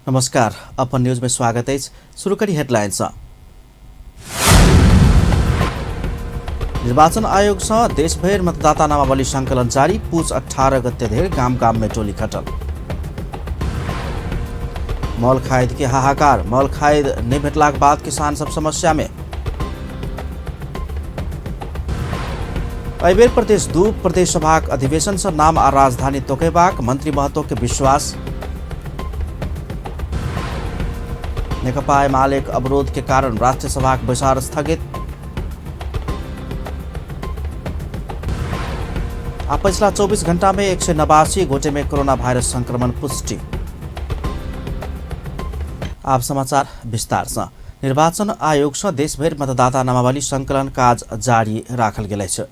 नमस्कार, अपन न्यूज में स्वागत अछि। शुरू करी हेडलाइन सँ। निर्वाचन आयोग सँ देशभरि मतदाता नामावली संकलन जारी, पूस 18 गते धरि गाम गाम में टोली खटल। मल खाद के हाहाकार, मल खाद नहि भेटलाक बाद किसान सब समस्या में। एहिबेर प्रदेश 2 प्रदेश सभाक अधिवेशन सँ नाम आ राजधानी तोकेबाक मंत्री महतो के विश्वास। नेकपा एमाले अवरोध के कारण राष्ट्रीय सभाक बैसार स्थगित। आ पछिला 24 घंटा में 189 गोटे में कोरोना वायरस संक्रमण पुष्टि। आब समाचार विस्तार सँ। निर्वाचन आयोग सँ देशभरि मतदाता नामावली संकलन काज जारी राखल गेल अछि।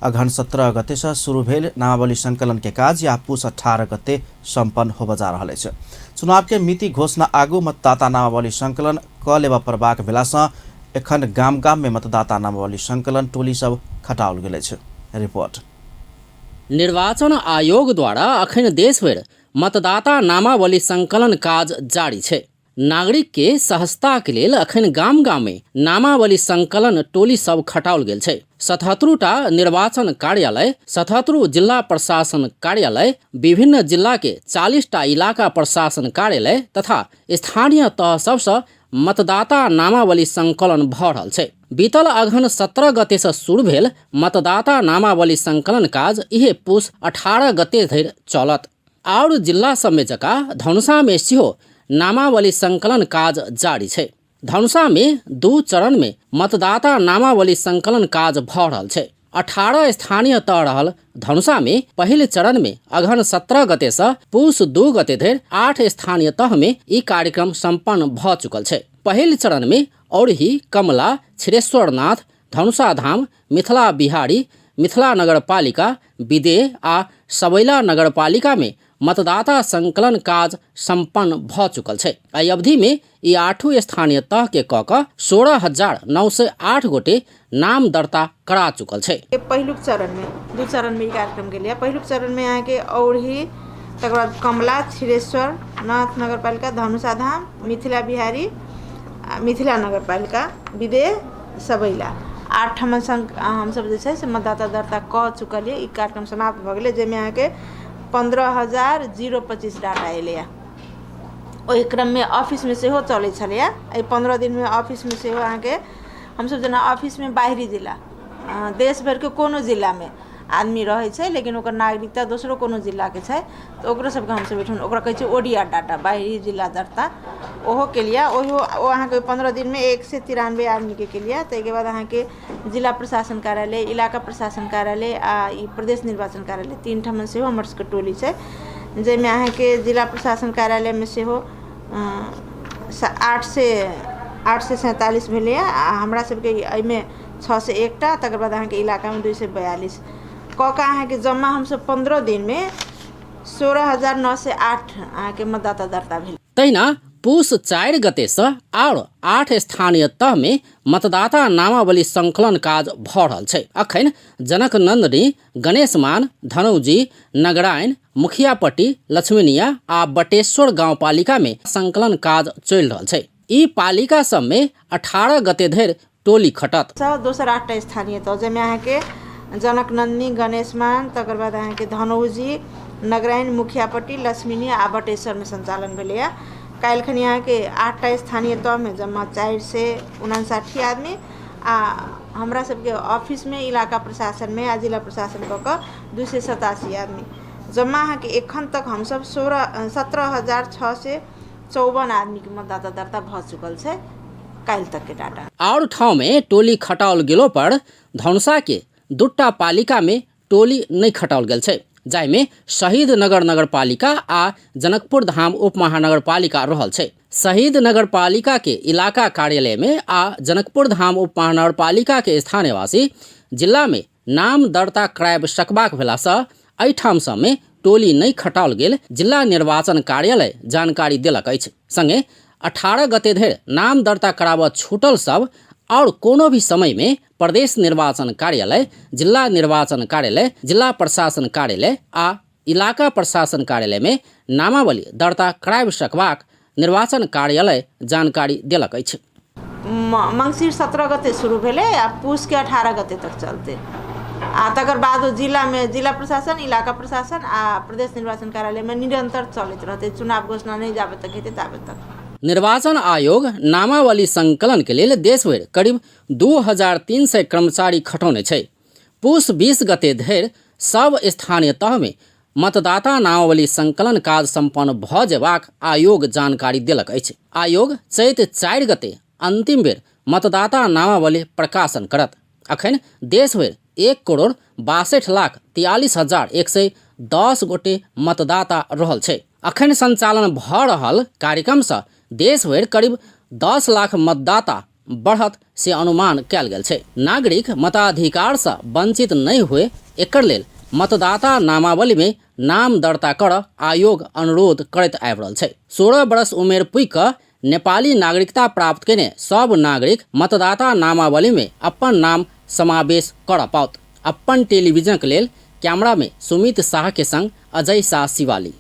अगहन 17 गते सँ शुरू भेल नामावली संकलन के काज या पुस 18 गते सम्पन्न होबय जा रहल अछि। चुनाव के मिति घोषणा आगू मतदाता नामावली संकलन क लेबय पड़बाक भेला सँ एखन गाम गाम में मतदाता नामावली संकलन टोली सब खटाओल गेल अछि। रिपोर्ट। निर्वाचन आयोग द्वारा अखन देशभरि मतदाता नामावली संकलन काज जारी छै। नागरिक के सहजता के लेल अखन गाम गाम में नामावली संकलन टोली सब खटाओल गेल छै। 77 टा निर्वाचन कार्यालय, 77 जिला प्रशासन कार्यालय, विभिन्न जिला के 40 टा इलाका प्रशासन कार्यालय तथा स्थानीय तह सबसँ मतदाता नामावली संकलन भऽ रहल छै। बीतल अगहन 17 गते से शुरू भेल मतदाता नामावली संकलन काज इहे पुस 18 गते धरि चलत। आओर जिला सबमे जकाँ धनुषामे सेहो नामावली संकलन काज जारी छै। धनुषामे 2 चरणमे मतदाता नामावली संकलन काज भऽ रहल छै। 18 स्थानीय तह रहल धनुषामे पहिल चरणमे अगहन 17 गते सँ पुस 2 गते धरि 8 स्थानीय तहमे ई कार्यक्रम सम्पन्न भऽ चुकल छै। पहिल चरणमे औरही, कमला, क्षीरेश्वरनाथ, धनुषा धाम, मिथिला बिहारी, मिथिला नगरपालिका, विदेह आ सबैला नगरपालिकामे मतदाता संकलन काज सम्पन्न भऽ चुकल छै। एहि अवधिमे ई 8 स्थानीय तहके कऽ कऽ 16,908 गोटे नाम दर्ता करा चुकल छै। पहिलुक चरणमे 2 चरणमे ई कार्यक्रम गेलैए। पहिलुक चरणमे अहाँके औरही, तकर बाद कमला, क्षीरेश्वर नाथ नगरपालिका, धनुषा धाम, मिथिला बिहारी, मिथिला नगरपालिका, विदेह, सबैला 8 ठाम हमसब जे छै से मतदाता दर्ता कऽ चुकलियै। ई कार्यक्रम समाप्त भऽ गेलै, जाहिमे अहाँके 15,025 डाटा एलैए। ओहि क्रममे ऑफिसमे सेहो चलै छलैए। एहि 15 दिनमे ऑफिसमे सेहो अहाँके हमसब जेना ऑफिसमे बाहरी जिला, देश भरिके कोनो जिलामे आदमी रहै छै, लेकिन ओकर नागरिकता दोसरो कोनो जिलाके छै, तऽ ओकरो सबके हमसब एहिठाम ओकरा कहै छै ओडीआर डाटा, बाहरी जिला दर्ता, ओहो केलियै। ओहो ओ अहाँके 15 दिनमे 193 आदमीके केलियै। ताहिके बाद अहाँके जिला प्रशासन कार्यालय, इलाका प्रशासन कार्यालय आ ई प्रदेश निर्वाचन कार्यालय 3 ठाम सेहो हमर सबके टोली छै, जाहिमे अहाँके जिला प्रशासन कार्यालयमे सेहो 847 भेलैए आ हमरा सबके एहिमे 601 टा, तकर बाद अहाँके इलाकामे 242 कऽ कऽ अहाँके जम्मा हमसब 15 दिनमे 16,908 अहाँके मतदाता दर्ता भेल। तहिना पुस 4 गते सँ आओर 8 स्थानीय तहमे मतदाता नामावली संकलन काज भऽ रहल छै। अखन जनक नंदनी, गणेशमान, धनौजी, नगरायण, मुखियापट्टी, लक्ष्मीनिया आ बटेश्वर गाउँपालिकामे संकलन काज चलि रहल छै। ई पालिका सबमे 18 गते धरि टोली खटत। दोसर 8 स्थानीय तह, जाहिमे अहाँके जनक नंदनी, गणेशमान, तकर बाद अहाँके धनौजी, नगरायण, मुखियापट्टी, लक्ष्मीनिया आ बटेश्वरमे सञ्चालन भेलैए। काल्हिखनी अहाँके 8 स्थानीय तहमे जम्मा 459 आदमी आ हमरा सबके ऑफिसमे इलाका प्रशासनमे आ जिला प्रशासन कऽ कऽ 287 आदमी जम्मा अहाँके एखन तक हमसब 17,654 आदमीके मतदाता दर्ता भऽ चुकल छै काल्हि तकके डाटा। आओर ठाउँमे टोली खटाओल गेलो पर धनुषा के 2 पालिका में टोली नहि खटाओल गेल छै, जाहिमे शहीद नगर नगरपालिका आ जनकपुर धाम उप महानगरपालिका रहल छै। शहीद नगरपालिका के इलाका कार्यालय में आ जनकपुर धाम उप महानगरपालिका के स्थानीयवासी जिला में नाम दर्ता कराबि सकबाक भेलासँ एहिठाम सबमे टोली नहि खटाओल गेल जिला निर्वाचन कार्यालय जानकारी देलक अछि। संगे 18 गते धरि नाम दर्ता कराबऽ छूटल सब और कोनो भी समय में प्रदेश निर्वाचन कार्यालय, जिला निर्वाचन कार्यालय, जिला प्रशासन कार्यालय आ इलाका प्रशासन कार्यालय में नामावली दर्ता कराबि सकबाक निर्वाचन कार्यालय जानकारी देलक अछि। मङ्सिर 17 गते शुरू भेलै आ पूसके 18 गते तक चलतै आ तकर बाद ओ जिलामे जिला प्रशासन, इलाका प्रशासन आ प्रदेश निर्वाचन कार्यालयमे निरन्तर चलैत रहतै, चुनाव घोषणा नहि जाबे तक हेतै ताबे तक। निर्वाचन आयोग नामावली संकलन के लेल देशभरि करीब 2300 कर्मचारी खटौने छै। पूस 20 गते धरि सब स्थानीय तहमे मतदाता नामावली संकलन काज सम्पन्न भऽ जेबाक आयोग जानकारी देलक अछि। आयोग चैत 4 गते अंतिम बेर मतदाता नामावली प्रकाशन करत। अखन देशभरि 1,62,43,110 गोटे मतदाता रहल छै। अखन संचालन भऽ रहल कार्यक्रमसँ देशभरि करीब 10 लाख मतदाता बढ़त से अनुमान कयल गेल छै। नागरिक मताधिकारसँ वंचित नहि होय एकर लेल मतदाता नामावलीमे नाम दर्ता करऽ आयोग अनुरोध करैत आबि रहल छै। 16 वर्ष उमेर पुगि कऽ नेपाली नागरिकता प्राप्त केने सब नागरिक मतदाता नामावलीमे अपन नाम समावेश करऽ पाओत। अपन टेलीविजनक लेल कैमरामे सुमित शाह के संग अजय शाह शिवाली।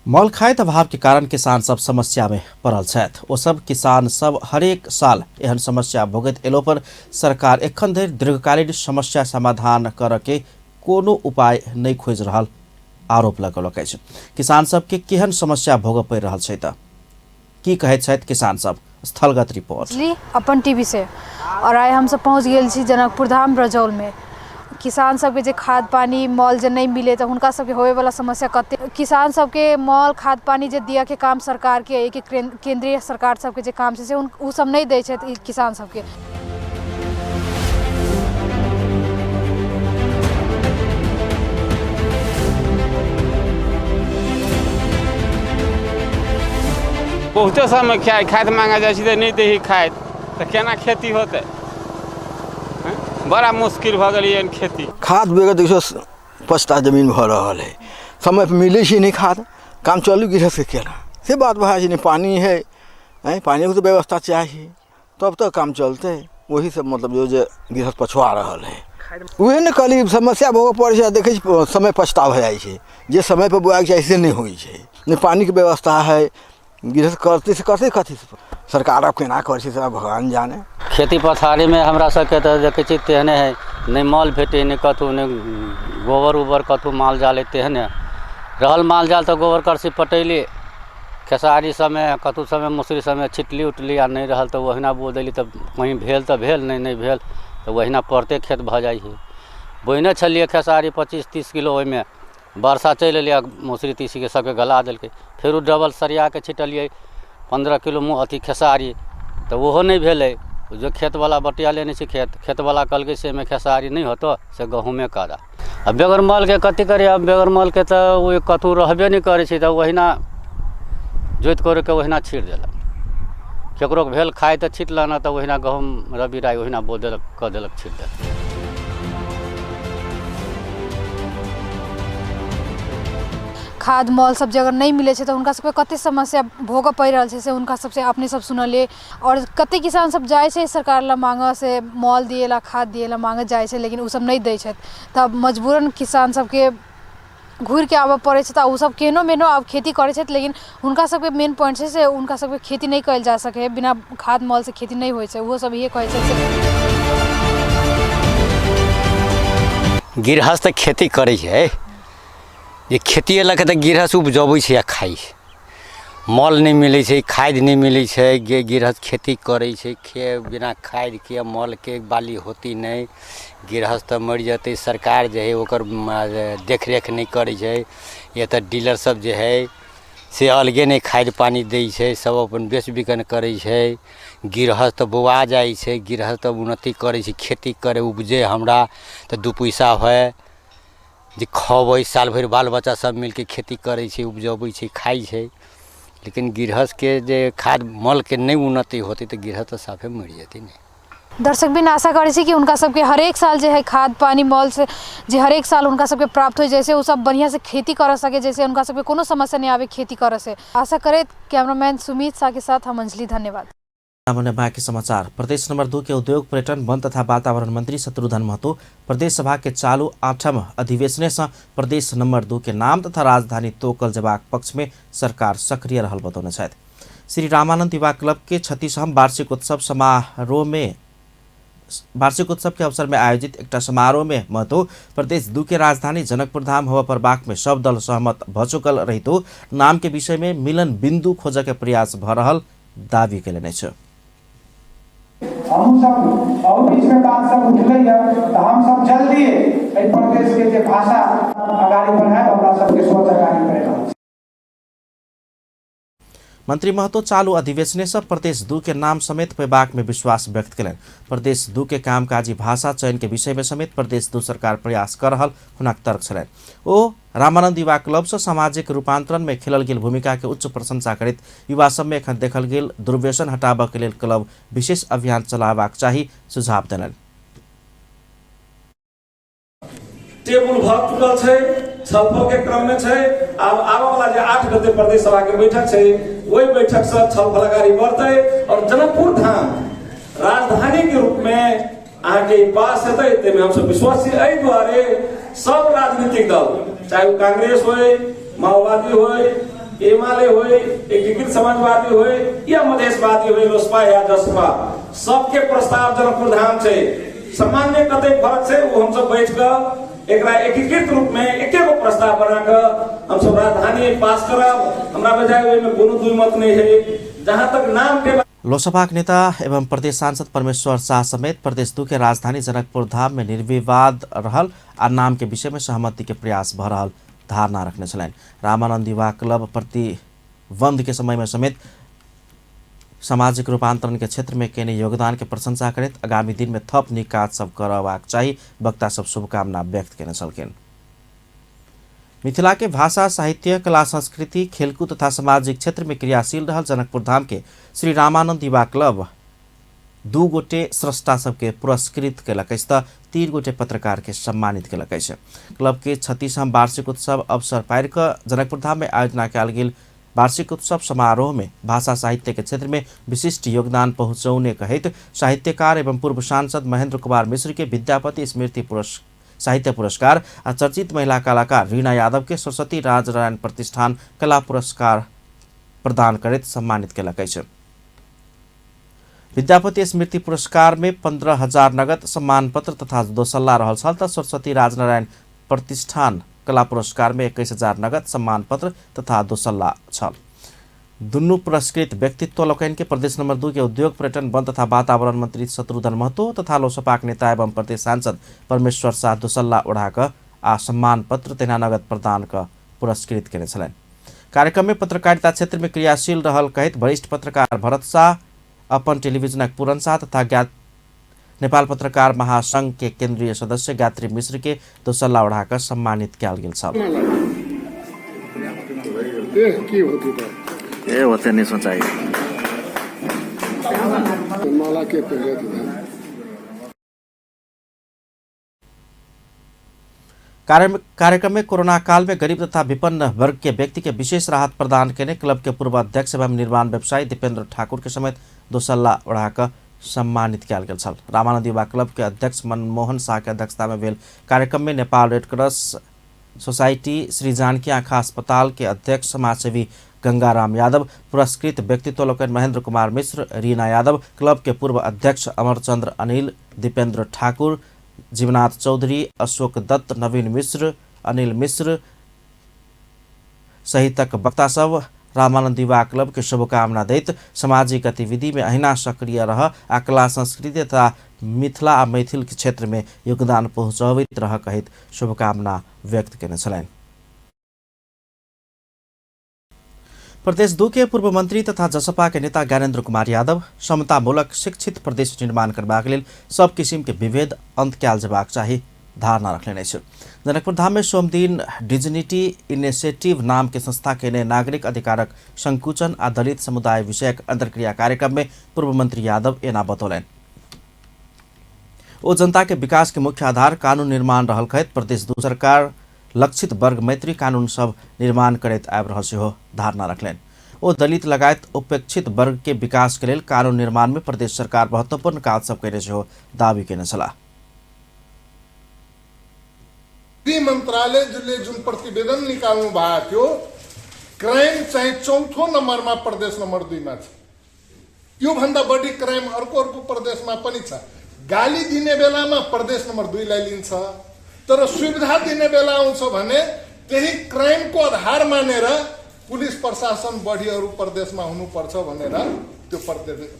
मल खाद अभाव के कारण किसान सब समस्या में पड़ल छथि। ओ सब किसान सब हरेक साल एहन समस्या भोगैत एलो पर सरकार एखन धरि दीर्घकालीन समस्या समाधान करऽ के कोनो उपाय नहि खोजि रहल आरोप लगौलक अछि। किसान सबके केहन समस्या भोगऽ पड़ि रहल छै तऽ की कहैत छथि किसान सब, स्थलगत रिपोर्ट। ली अपन टीवी से और आइ हमसब पहुँच गेल छी जनकपुर धाम रजौलमे। किसान सबके जे खाद पानी मल जे नहि मिले तऽ हुनका सबके होबेवला समस्या कते, किसान सबके मल खाद पानी जे दिअके काम सरकारके अइ कि केंद्रीय सरकार सबके जे काम छै से ओ सब नहि दै छथि किसान सबके। बहुते समय खाद मांगे जाइ छी तऽ नहि दै खाद, तऽ केना खेती होतै? बड़ा मुश्किल भऽ गेलै खेती। खाद बगैर देखियौ पछता जमीन भऽ रहल है, समय पर मिलै छै नहि खाद, काम चलू गृहस्थ केना से बात भऽ जाइ छै। नहि पानी है, पानियोके तऽ व्यवस्था चाही तब तऽ काम चलतै। वही सब मतलब जो जे गृहस्थ पछुआ रहल है उहे ने कहली समस्या भोगऽ पड़ै छै। देखै छी समय पछता भऽ जाइ छै, जे समय पर बोआके चाही से नहि होइ छै, नहि पानिके व्यवस्था है, गृहस्थ करतै से करतै कथी? सरकार आब केना करै छै से भगवान जाने। खेती पथारीमे हमरा सबके तऽ देखै छी तेहने है, नहि मल भेटै, नहि कतहु, नहि गोबर उबर कतहु, माल जाल है तेहने रहल। माल जाल तऽ गोबर करसी पटैली, खेसारी सबमे कतहु सबमे मौसरी सबमे छिटली उटली, आ नहि रहल तऽ ओहिना बो देली, तऽ कहीं भेल तऽ भेल, नहि नहि भेल तऽ ओहिना पड़ते खेत भऽ जाइ छै। बोइने छलियै खेसारी 25-30 किलो, ओहिमे वर्षा चलि एलै आ मौसरी तीसीके सबके गला देलकै। फेरो डबल सरियाके छिटलियै 15 किलो अथी खेसारी, तऽ ओहो नहि भेलै। जो खेतवला बटिया लेने छै खेत, खेतवला कहलकै से एहिमे खेसारी नहि होतौ, से गहूँमे करा। आ बगैर मलके कथी करियै? आब बगैर मलके तऽ ओ कतहु रहबे नहि करै छै, तऽ ओहिना जोति कोड़िके ओहिना छीट देलक। ककरो भेल खाइ तऽ छिटलक, नहि तऽ ओहिना गहूँम रबी राइ ओहिना बो देलक, कऽ देलक, छीट देलक। खाद मल सब जे अगर नहि मिलै छै तऽ हुनका सबके कते समस्या भोगऽ पड़ि रहल छै से हुनका सबसँ अपने सब सुनलियै। आओर कते किसान सब जाइ छै सरकार लग माँगऽ, से मल दिए ला खाद दिए ला माँगऽ जाइ छै, लेकिन ओसब नहि दै छथि, तब मजबूरन किसान सबके घुरिके आबऽ पड़ै छै। तऽ ओसब केहनो मेहनो आब खेती करै छथि, लेकिन हुनका सबके मेन पॉइंट छै से हुनका सबके खेती नहि कयल जा सकै है, बिना खाद मलसँ खेती नहि होइ छै, ओहो सब इहे कहै छथि। गृहस्थ खेती करै छै, जे खेतिए लऽ कऽ तऽ गृहस्थ उपजबै छै आ खाइ छै। मल नहि मिलै छै, खाद नहि मिलै छै, गृहस्थ खेती करै छै। बिना खादके मलके बाली होती नहि, गृहस्थ तऽ मरि जेतै। सरकार जे हइ ओकर देखरेख नहि करै छै। एतऽ डीलर सब जे हइ से अलगे नहि खाद पानि दै छै, सब अपन बेच बिकन करै छै। गृहस्थ तऽ बौआ जाइ छै, गृहस्थ तऽ उन्नति करै छै, खेती करै उपजे हमरा तऽ 2 पैसा होइ जे खबै साल भरि, बाल बच्चा सब मिलके खेती करै छै, उपजबै छै, खाइ छै। लेकिन गृहस्थके जे खाद मलके नहि उन्नति होतै तऽ गृहस्थ तऽ साफे मरि जेतै ने। दर्शक भी आशा करै छी कि हुनका सबके हरेक साल जे है खाद पानी मल से जे हरेक साल हुनका सबके प्राप्त हो, जैसे ओ सब बढ़िआँ से खेती कर सके, जैसे हुनका सबके कोनो समस्या नहि आवे खेती करऽ से। आशा करैत कैमरामैन सुमित शाह के साथ हम अंजलि, धन्यवाद। सामान्य बाँकी समाचार। प्रदेश नंबर 2 के उद्योग, पर्यटन, वन तथा वातावरण मंत्री शत्रुघ्न महतो प्रदेश सभा के चालू 8म अधिवेशन से प्रदेश नंबर 2 के नाम तथा राजधानी तोकल जेबाक पक्ष में सरकार सक्रिय रहल बतौने छथि। श्री रामानंद युवा क्लब के 36म वार्षिक उत्सव समारोह में वार्षिक उत्सव के अवसर में आयोजित एकटा समारोह में महतो प्रदेश 2 के राजधानी जनकपुर धाम होबय पड़बाक में सब दल सहमत भ चुकल रहितो नाम के विषय में मिलन बिंदु खोजय के प्रयास भ रहल दावी कयलनि अछि। हमहूँ सब अहू बीचमे बात सब उठलैए तऽ हमसब जल्दी एहि प्रदेशके जे भाषा अगाडि बढ़ायब, हमरा सबके सोच अगाडि बढ़ि रहल छै। मंत्री महतो चालू अधिवेशन से प्रदेश 2 के नाम समेत पेबाक में विश्वास व्यक्त कयलनि। प्रदेश 2 के कामकाजी भाषा चयन के विषय में समेत प्रदेश 2 सरकार प्रयास कर रहल हुनक तर्क छलनि। ओ रामानंद युवा क्लब से सामाजिक रूपांतरण में खेलल गेल भूमिका के उच्च प्रशंसा करैत युवा सब में एखन देखल गेल दुर्व्यसन हटाबऽ के लेल क्लब विशेष अभियान चलाबाक चाही सुझाव देलनि। टेबुल भऽ चुकल छै, छलफल के क्रम में छै। आब आबऽ वाला जे 8 गते प्रदेश सभा के बैठक छै, ओहि बैठक से छलफल अगाडि बढ़तै और जनकपुर धाम राजधानी के रूप में अहाँके पास हेतै, ताहिमे हमसब विश्वासी। एहि दुआरे सब राजनीतिक दल, चाहे ओ कांग्रेस होय, माओवादी होय, एमाले होय, एकीकृत समाजवादी होय या मधेशवादी होय, लोसपा या जसपा, सबके प्रस्ताव जनकपुर धाम छै। सामान्य कते फरक छै ओ हमसब बैठ कऽ एकरा एकीकृत रूप में एकेगो प्रस्ताव बना कऽ हमसब राजधानी पास करब। हमरा बजाय ओहिमे कोनो दुई मत नहीं है। जहाँ तक नाम के लोकसभाक नेता एवं प्रदेश सांसद परमेश्वर शाह समेत प्रदेश 2 के राजधानी जनकपुर धाम में निर्विवाद रहल आ नाम के विषय में सहमति के प्रयास भ रहल धारणा रखने छलनि। रामानंद युवा क्लब प्रतिबंध के समय में समेत सामाजिक रूपांतरण के क्षेत्र में केने योगदान के प्रशंसा करैत आगामी दिन में थप नीक काज सब करबाक चाही वक्ता सब शुभकामना व्यक्त केने छलखिन। मिथिला के भाषा, साहित्य, कला, संस्कृति, खेलकूद तथा सामाजिक क्षेत्र में क्रियाशील रहल जनकपुर धाम के श्री रामानंद युवा क्लब 2 गोटे स्रष्टा सबके पुरस्कृत केलक अछि तऽ 3 गोटे पत्रकार के सम्मानित केलक अछि। क्लब के 36म वार्षिक उत्सव अवसर पारि कऽ जनकपुर धाम में आयोजना कयल गेल वार्षिक उत्सव समारोह में भाषा साहित्य के क्षेत्र में विशिष्ट योगदान पहुँचौने कहैत साहित्यकार एवं पूर्व सांसद महेंद्र कुमार मिश्र के विद्यापति स्मृति साहित्य पुरस्कार आ चर्चित महिला कलाकार रीना यादव के सरस्वती राजनारायण प्रतिष्ठान कला पुरस्कार प्रदान करैत सम्मानित केलक अछि। विद्यापति स्मृति पुरस्कार में 15,000 नगद सम्मान पत्र तथा दोसल्ला रहल छल तऽ सरस्वती राजनारायण प्रतिष्ठान कला पुरस्कार में 21,000 नगद सम्मान पत्र तथा दोसल्ला छल। दुनू पुरस्कृत व्यक्तित्व लोकनि के प्रदेश नंबर 2 के उद्योग, पर्यटन, वन तथा वातावरण मंत्री शत्रुघ्न महतो तथा लोसपाक नेता एवं प्रदेश सांसद परमेश्वर शाह दोसल्ला ओढ़ा कऽ आ सम्मान पत्र तहिना नगद प्रदान कऽ पुरस्कृत केने छलनि। कार्यक्रम में पत्रकारिता क्षेत्र में क्रियाशील रहल कहैत वरिष्ठ पत्रकार भरत शाह, अपन टेलीविजनक पूरन शाह तथा नेपाल पत्रकार महासंघ के केंद्रीय सदस्य गायत्री मिश्र के दोसल्ला ओढ़ा कऽ सम्मानित कयल गेल छल। ए होते नहीं सोचाई। माला के पहले कार्यक्रम में कोरोना काल में गरीब तथा विपन्न वर्ग के व्यक्ति के विशेष राहत प्रदान केने क्लब के पूर्व अध्यक्ष एवं निर्माण व्यवसायी दीपेंद्र ठाकुर के समेत दोसल्ला ओढ़ा कऽ सम्मानित कयल गेल छल। रामानंद युवा क्लब के अध्यक्ष मनमोहन शाह के अध्यक्षता में भेल कार्यक्रम में Nepal red cross society, Shri Janaki आँखा अस्पताल के अध्यक्ष समाजसेवी गंगाराम यादव, पुरस्कृत व्यक्तित्व लोकनि महेंद्र कुमार मिश्र, रीना यादव, क्लब के पूर्व अध्यक्ष अमरचंद्र अनिल, दीपेंद्र ठाकुर, जीवनाथ चौधरी, अशोक दत्त, नवीन मिश्र, अनिल मिश्र सहितक वक्ता सब रामानंद युवा क्लब के शुभकामना दैत सामाजिक गतिविधि में अहिना सक्रिय रह आ कला संस्कृति तथा मिथिला आ मैथिल के क्षेत्र में योगदान पहुँचबैत रह कहैत शुभकामना व्यक्त केने छलनि। प्रदेश 2 के पूर्व मंत्री तथा जसपा के नेता ज्ञानेन्द्र कुमार यादव समतामूलक शिक्षित प्रदेश निर्माण करबाक लेल सब किसिम के विभेद अंत कयल जेबाक चाही धारणा रखलनि अछि। जनकपुर धाम में सोमदिन डिग्निटी इनिशिएटिव नाम के संस्था के नागरिक अधिकारक संकुचन आ दलित समुदाय विषयक अंतर्क्रिया कार्यक्रम में पूर्व मंत्री यादव एना बतौलनि। ओ जनता के विकास के मुख्य आधार कानून निर्माण रहल कहैत प्रदेश 2 सरकार लक्षित वर्ग मैत्री कानून सब निर्माण करैत आबि रहल सेहो धारणा रखलनि। ओ दलित लगायत उपेक्षित वर्ग के विकास के लेल कानून निर्माण में प्रदेश सरकार महत्वपूर्ण काज सब कयने सेहो दावी केने छलाह। गृह मन्त्रालयले जुन प्रतिवेदन निकाल्नु भएको थियो, क्राइम चाहिँ चौथो नम्बरमा प्रदेश नम्बर 2 मा छ। यो भन्दा बढी क्राइम अर्को अर्को प्रदेशमा पनि छ। गाली दिने बेलामा प्रदेश नम्बर 2 लाई लिन्छ, तर सुविधा दिने बेला आउँछ भने त्यही क्राइमको आधार मानेर पुलिस प्रशासन बढी अरू प्रदेशमा हुनुपर्छ भनेर त्यो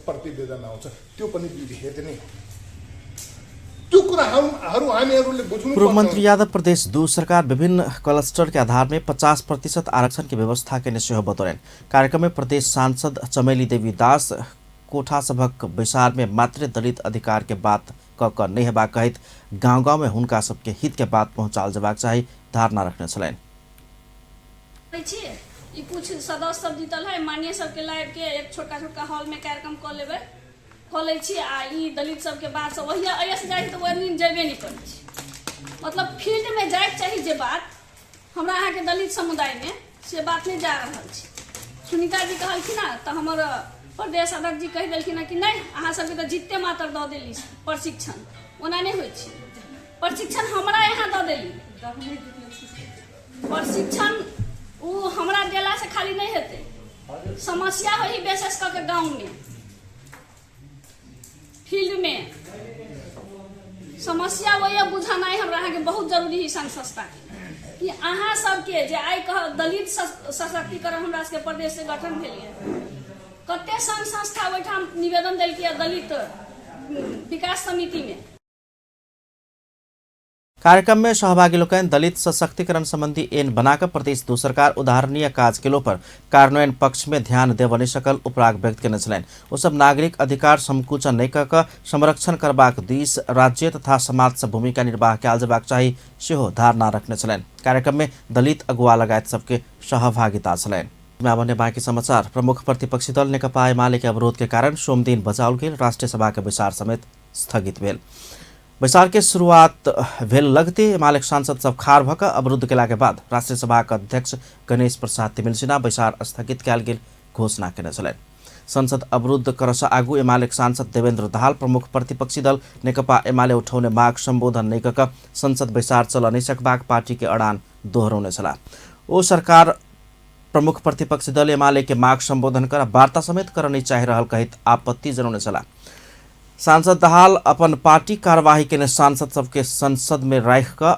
प्रतिवेदन आउँछ। त्यो पनि विभेद नै हो। त्यो कुराहरू हामीहरूले बुझ्नु। पूर्व मन्त्री यादव प्रदेश 2 सरकार विभिन्न क्लस्टर के आधार में 50% आरक्षण की व्यवस्था के सेहो बतौलनि। कार्यक्रम में प्रदेश सांसद चमेली देवी दास कोठा सभक बैसार में मात्र दलित अधिकार के बात क क नहि हेबाक कहैत गाँव गाँव में हुनका सबके हित के बात पहुँचाओल जेबाक चाही धारणा रखने छलनि। कुछ सदस्य सब जीतल है, मान्य सबके लाइव के एक छोटका छोटका हॉल में कार्यक्रम क लेबै खोलै छी आ ई दलित सबके बात सब वही अयस जाइ तऽ ओहि दिन जेबे नहि करै छी। मतलब फील्ड में जाइके चाही जे बात हमरा अहाँके दलित समुदायमे से बात नहि जा रहल छै। सुनीता जी कहलखिन हँ तऽ हमर प्रदेश अध्यक्ष जी कहि देलखिन हँ कि नहि अहाँ सबके तऽ जीते मात्र दऽ देली प्रशिक्षण, ओना नहि होइ छै। प्रशिक्षण हमरा यहाँ दऽ देली, प्रशिक्षण ओ हमरा देलासँ खाली नहि हेतै, समस्या होइ विशेष कऽ के गाँवमे फील्ड में समस्या वही बुझानाइ हमरा अहाँके बहुत जरूरी है संघ संस्था के कि अहाँ सबके जे आइ कह दलित सशक्तिकरण हमरा सबके प्रदेश से गठन भेल है, कते संघ संस्था ओहिठाम निवेदन देलकै दलित विकास समिति में। कार्यक्रम में सहभागी लोकनि दलित सशक्तिकरण संबंधी ऐन बनाकर प्रदेश 2 सरकार उदाहरणीय काज केलो पर कार्यान्वयन पक्ष में ध्यान देबऽ नहि सकल उपराग व्यक्त केने छलनि। ओ सब नागरिक अधिकार संकुचन नहि कऽ कऽ संरक्षण करबाक दिस राज्य तथा समाज से भूमिका निर्वाह कयल जेबाक चाही सेहो धारणा रखने छलनि। कार्यक्रम में दलित अगुआ लगायत सबके सहभागिता छलनि। बाँकी समाचार। प्रमुख प्रतिपक्षी दल नेकपा एमाले के अवरोध के कारण सोमदिन बजाओल गेल राष्ट्रिय सभा के बैसार समेत स्थगित भेल। बैसार के शुरुआत भेल लगते एमाले सांसद सब खार भऽ कऽ अवरुद्ध केला के बाद राष्ट्रिय सभा के अध्यक्ष गणेश प्रसाद तिमिल्सिना बैसार स्थगित कयल गेल घोषणा केने छलनि। संसद अवरुद्ध करसँ आगू एमाले सांसद देवेन्द्र दाहाल प्रमुख प्रतिपक्षी दल नेकपा एमाले उठौने माग सम्बोधन नहि कऽ कऽ संसद बैसार चलऽ नहि सकबाक पार्टी के अड़ान दोहरौने छलाह। ओ सरकार प्रमुख प्रतिपक्षी दल एमाले के माग सम्बोधन कर वार्ता समेत करऽ नहि चाहि रहल कहैत आपत्ति जनौने छलाह। सांसद दाहाल अपन पार्टी कार्यवाही केने सांसद सबके संसद में राखि कऽ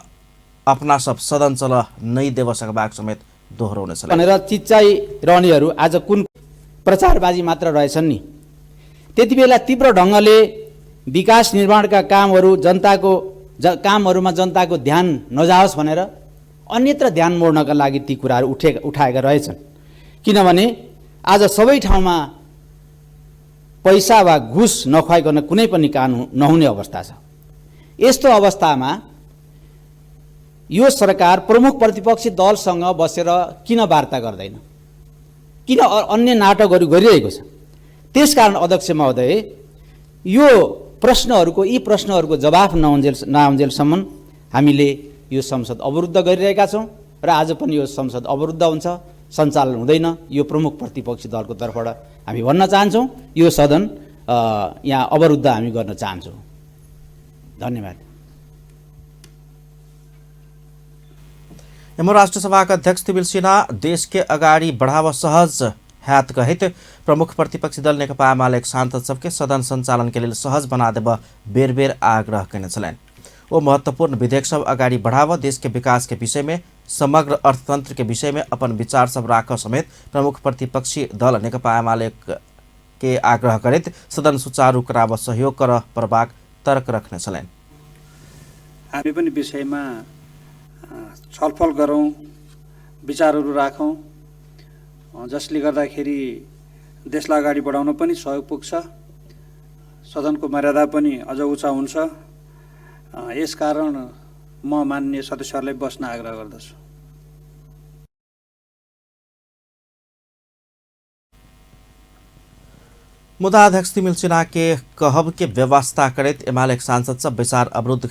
अपना सब सदन चलऽ नहि देबऽ सकबाक समेत दोहरौने छलाह भनेर चिच्चाइ रहनेहरू आज कुन प्रचारबाजी मात्र रहेछन् नि। त्यति बेला तीव्र ढङ्गले विकास निर्माणका कामहरू जनताको कामहरूमा जनताको ध्यान नजाओस् भनेर अन्यत्र ध्यान मोड्नका लागि ती कुराहरू उठाएका रहेछन्। किनभने आज सबै ठाउँमा पैसा वा घुस नखुवाइकन कुनै पनि काम नहुने अवस्था छ। यस्तो अवस्थामा यो सरकार प्रमुख प्रतिपक्षी दलसँग बसेर किन वार्ता गर्दैन, किन अन्य नाटकहरू गरिरहेको छ? त्यसकारण अध्यक्ष महोदय, यो प्रश्नहरूको यी प्रश्नहरूको जवाफ नआउन्जेलसम्म हामीले यो संसद अवरुद्ध गरिरहेका छौँ र आज पनि यो संसद अवरुद्ध हुन्छ, सञ्चालन हुँदैन। यो प्रमुख प्रतिपक्षी दलको तर्फबाट हामी भन्न चाहन्छौँ, यो सदन यहाँ अवरुद्ध हामी गर्न चाहन्छौँ। धन्यवाद। एमो राष्ट्रसभाका अध्यक्ष तिमिल्सिना देश के अगाडि बढ़ाव सहज हैत कहैत प्रमुख प्रतिपक्षी दल नेकपा एमाले सांसद सबके सदन संचालन के लेल सहज बना देब बेर बेर आग्रह केने छलनि। ओ महत्वपूर्ण विधेयक सब अगाडि बढ़ाव देश के विकास के विषय में समग्र अर्थतंत्र के विषय में अपन विचार सब राख समेत प्रमुख प्रतिपक्षी दल नेकपा एमाले के आग्रह करैत सदन सुचारू कराब सहयोग कर परबाक तर्क रखने छलनि। हामी पनि विषयमा छलफल गरौँ, विचारहरू राखौँ, जसले गर्दाखेरि देशलाई अगाडि बढाउन पनि सहयोग पुग्छ, सदनको मर्यादा पनि अझ उच्च हुन्छ। यसकारण म माननीय सदस्यहरूलाई बस्न आग्रह गर्दछु। मुदा अध्यक्ष तिमिल्सिना के कहब के व्यवस्था करैत एमाले सांसद सब बैसार अवरुद्ध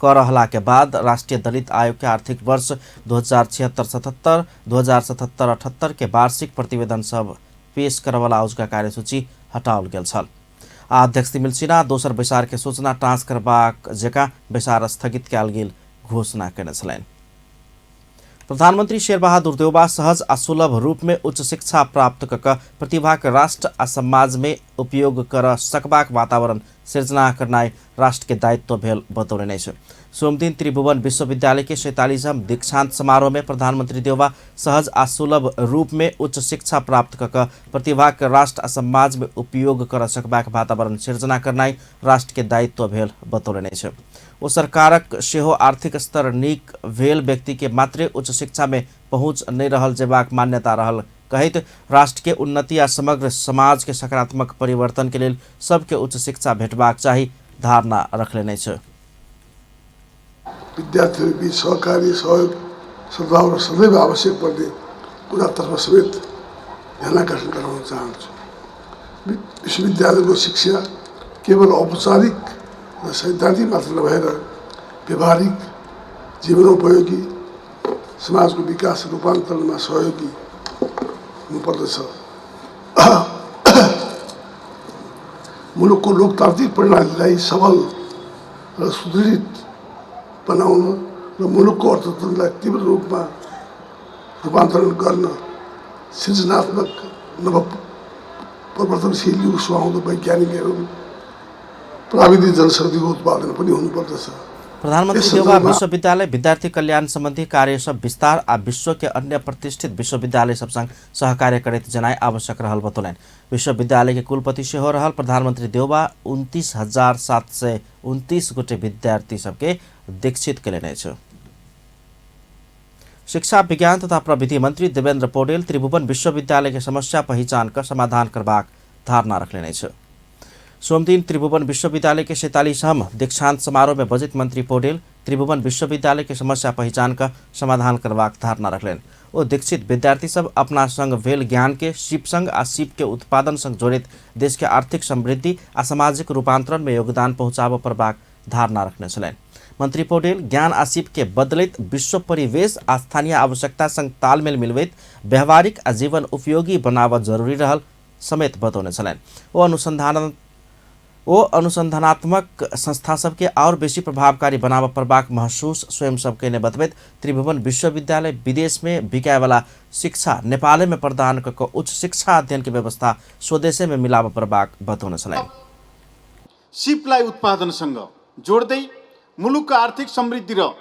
क रहला के बाद राष्ट्रीय दलित आयोग के आर्थिक वर्ष 2076-77 2077-78 के वार्षिक प्रतिवेदन सब पेश करवला उसका कार्यसूची हटाओल गेल छल। अध्यक्ष तिमिल सिन्हा दोसर बैसार के सूचना टाँस करबाक जकाँ बैसार स्थगित कयल गेल घोषणा केने छलनि। प्रधानमंत्री शेरबहादुर देउबा सहज आ सुलभ रूप में उच्च शिक्षा प्राप्त क प्रतिभा के राष्ट्र आ समाज में उपयोग कर सकबाक वातावरण सिर्जना करनाइ राष्ट्र के दायित्व भेल बतौलनि अछि। सोमदिन त्रिभुवन विश्वविद्यालय के 47वां दीक्षांत समारोह में प्रधानमंत्री देउबा सहज आ सुलभ रूप में उच्च शिक्षा प्राप्त क प्रतिभा के राष्ट्र आ समाज में उपयोग कर सकबाक वातावरण सिर्जना करनाइ राष्ट्र के दायित्व भेल बतौलनि अछि। ओ सरकारक सेहो आर्थिक स्तर नीक भेल व्यक्ति के मात्रे उच्च शिक्षा में पहुँच नहीं रहल जेबाक मान्यता रहल कहैत राष्ट्र के उन्नति आ समग्र समाज के सकारात्मक परिवर्तन के लेल सबके उच्च शिक्षा भेटबाक चाही धारणा रखलेने अछि। विद्यार्थीहरूबीच सहकारी सहयोग सद्भाव सदैव आवश्यक पर्ने कुरातर्फ समेत ध्यान आकर्षण गराउन चाहन्छु। विश्वविद्यालयको शिक्षा केवल औपचारिक र सैद्धान्तिक मात्र नभएर व्यवहारिक जीवनोपयोगी समाजको विकास रूपान्तरणमा सहयोगी हुनुपर्दछ। मुलुकको लोकतान्त्रिक प्रणालीलाई सबल र सुदृढ बनाउन र मुलुकको अर्थतन्त्रलाई तीव्र रूपमा रूपान्तरण गर्न सृजनात्मक नव परिवर्तनशील युग सुहाउँदो वैज्ञानिक एवं प्राविधिक जनशक्तिको उत्पादन पनि हुनुपर्दछ। प्रधानमंत्री देउबा विश्वविद्यालय विद्यार्थी कल्याण संबंधी कार्य सब विस्तार आ विश्व के अन्य प्रतिष्ठित विश्वविद्यालय सब संग सहकार्य करैत जनाइ आवश्यक रहल बतौलनि। विश्वविद्यालय के कुलपति सेहो रहल प्रधानमंत्री देउबा 29,729 गोटे विद्यार्थी सबके दीक्षित कयलनि अछि। शिक्षा विज्ञान तथा प्रविधि मंत्री देवेन्द्र पौडेल त्रिभुवन विश्वविद्यालय के समस्या पहिचान क समाधान करबाक धारणा रखलनि अछि। सोमदिन त्रिभुवन विश्वविद्यालय के 47वां दीक्षांत समारोह में बजट मंत्री पौडेल त्रिभुवन विश्वविद्यालय के समस्या पहिचान का समाधान करबाक धारणा रखलनि। ओ दीक्षित विद्यार्थी सब अपना संग भेल ज्ञान के सीप संग आ सीप के उत्पादन संग जोड़ित देश के आर्थिक समृद्धि आ सामाजिक रूपांतरण में योगदान पहुँचाबऽ पड़बाक धारणा रखने छलनि। मंत्री पौडेल ज्ञान आ सीप के बदलैत विश्व परिवेश आ स्थानीय आवश्यकता संग तालमेल मिलबैत व्यवहारिक आ जीवन उपयोगी बनाबऽ जरूरी रहल समेत बतौने छलनि। ओ अनुसंधानात्मक संस्था सबके और बेसी प्रभावकारी बनाबऽ पड़बाक महसूस स्वयं सबके ने बतबैत त्रिभुवन विश्वविद्यालय विदेश में बिकायवाला शिक्षा नेपाल में प्रदान क उच्च शिक्षा अध्ययन के व्यवस्था स्वदेशे में मिलाबऽ पड़बाक बतौने छलनि। सिपलाई उत्पादनसँग जोड्दै मुलुकको आर्थिक समृद्धि र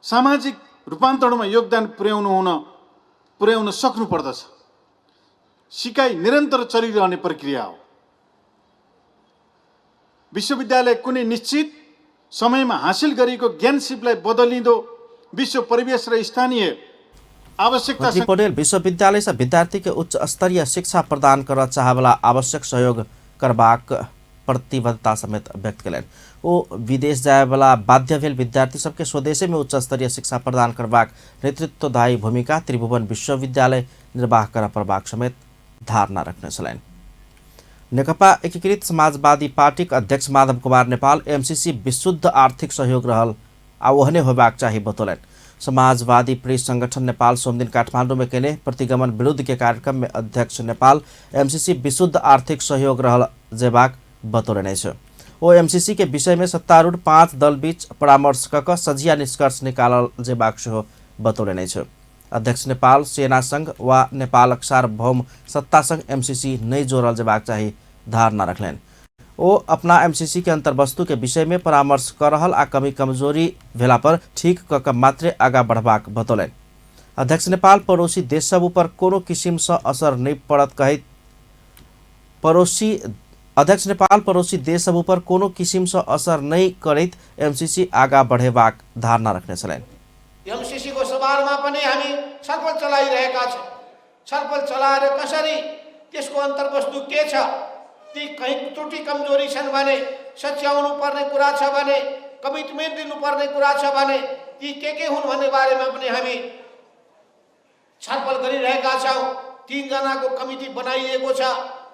सामाजिक रूपान्तरणमा योगदान पुर्याउन सक्नुपर्दछ। सिकाइ निरन्तर चलिरहने प्रक्रिया हो। विश्वविद्यालय कुनै निश्चित समयमा हासिल गरिएको ज्ञान सिपलाई बदलिँदो विश्व परिवेश र स्थानीय आवश्यकता। पौडेल विश्वविद्यालय से विद्यार्थी के उच्च स्तरीय शिक्षा प्रदान कर चाहवला आवश्यक सहयोग करबाक प्रतिबद्धता समेत व्यक्त कयलनि। ओ विदेश जायवला बाध्य भेल विद्यार्थी सबके स्वदेशे में उच्च स्तरीय शिक्षा प्रदान करबाक नेतृत्वदायी भूमिका त्रिभुवन विश्वविद्यालय निर्वाह कर पड़बाक समेत धारणा रखने छलनि। नेकपा एकीकृत समाजवादी पार्टीक अध्यक्ष माधव कुमार नेपाल एमसीसी विशुद्ध आर्थिक सहयोग रहल आ ओहने होबाक चाही बतौलनि। समाजवादी प्रेस संगठन नेपाल सोमदिन काठमाडौँ में केने प्रतिगमन विरुद्ध के कार्यक्रम में अध्यक्ष नेपाल एमसीसी विशुद्ध आर्थिक सहयोग रहल जेबाक बतौलनि अछि। ओ एमसीसी के विषय में सत्तारूढ़ 5 दल बीच परामर्श क सझिया निष्कर्ष निकालल जेबाक सेहो बतौलनि अछि। अध्यक्ष नेपाल सेना संघ वा नेपालक सार्वभौम सत्ता संघ एमसीसी नहीं जोड़ल जेबाक चाही धारणा रखलनि। ओ अपना एमसीसी के अंतर्वस्तु के विषय में परामर्श कर रहल आ कमी कमजोरी भेला पर ठीक क मात्रे आगा बढ़बाक बतौलनि। अध्यक्ष नेपाल पड़ोसी देश सब ऊपर कोनो किसिम से असर नहीं पड़त कहैत अध्यक्ष नेपाल पड़ोसी देश सब ऊपर कोनो किसिम से असर नहीं करैत एमसीसी आगा बढ़ेबाक धारणा रखने छलनि। एमसीसी को सवालमा पनि हामी छलफल चलाइरहेका छौँ। छलफल चलाएर कसरी त्यसको अन्तर्वस्तु के छ, ती कहीँ त्रुटि कमजोरी छन् भने सच्याउनु पर्ने कुरा छ भने, कमिटमेन्ट दिनुपर्ने कुरा छ भने ती के हुन् भन्ने बारेमा पनि हामी छलफल गरिरहेका छौँ। 3 जनाको कमिटी बनाइएको छ।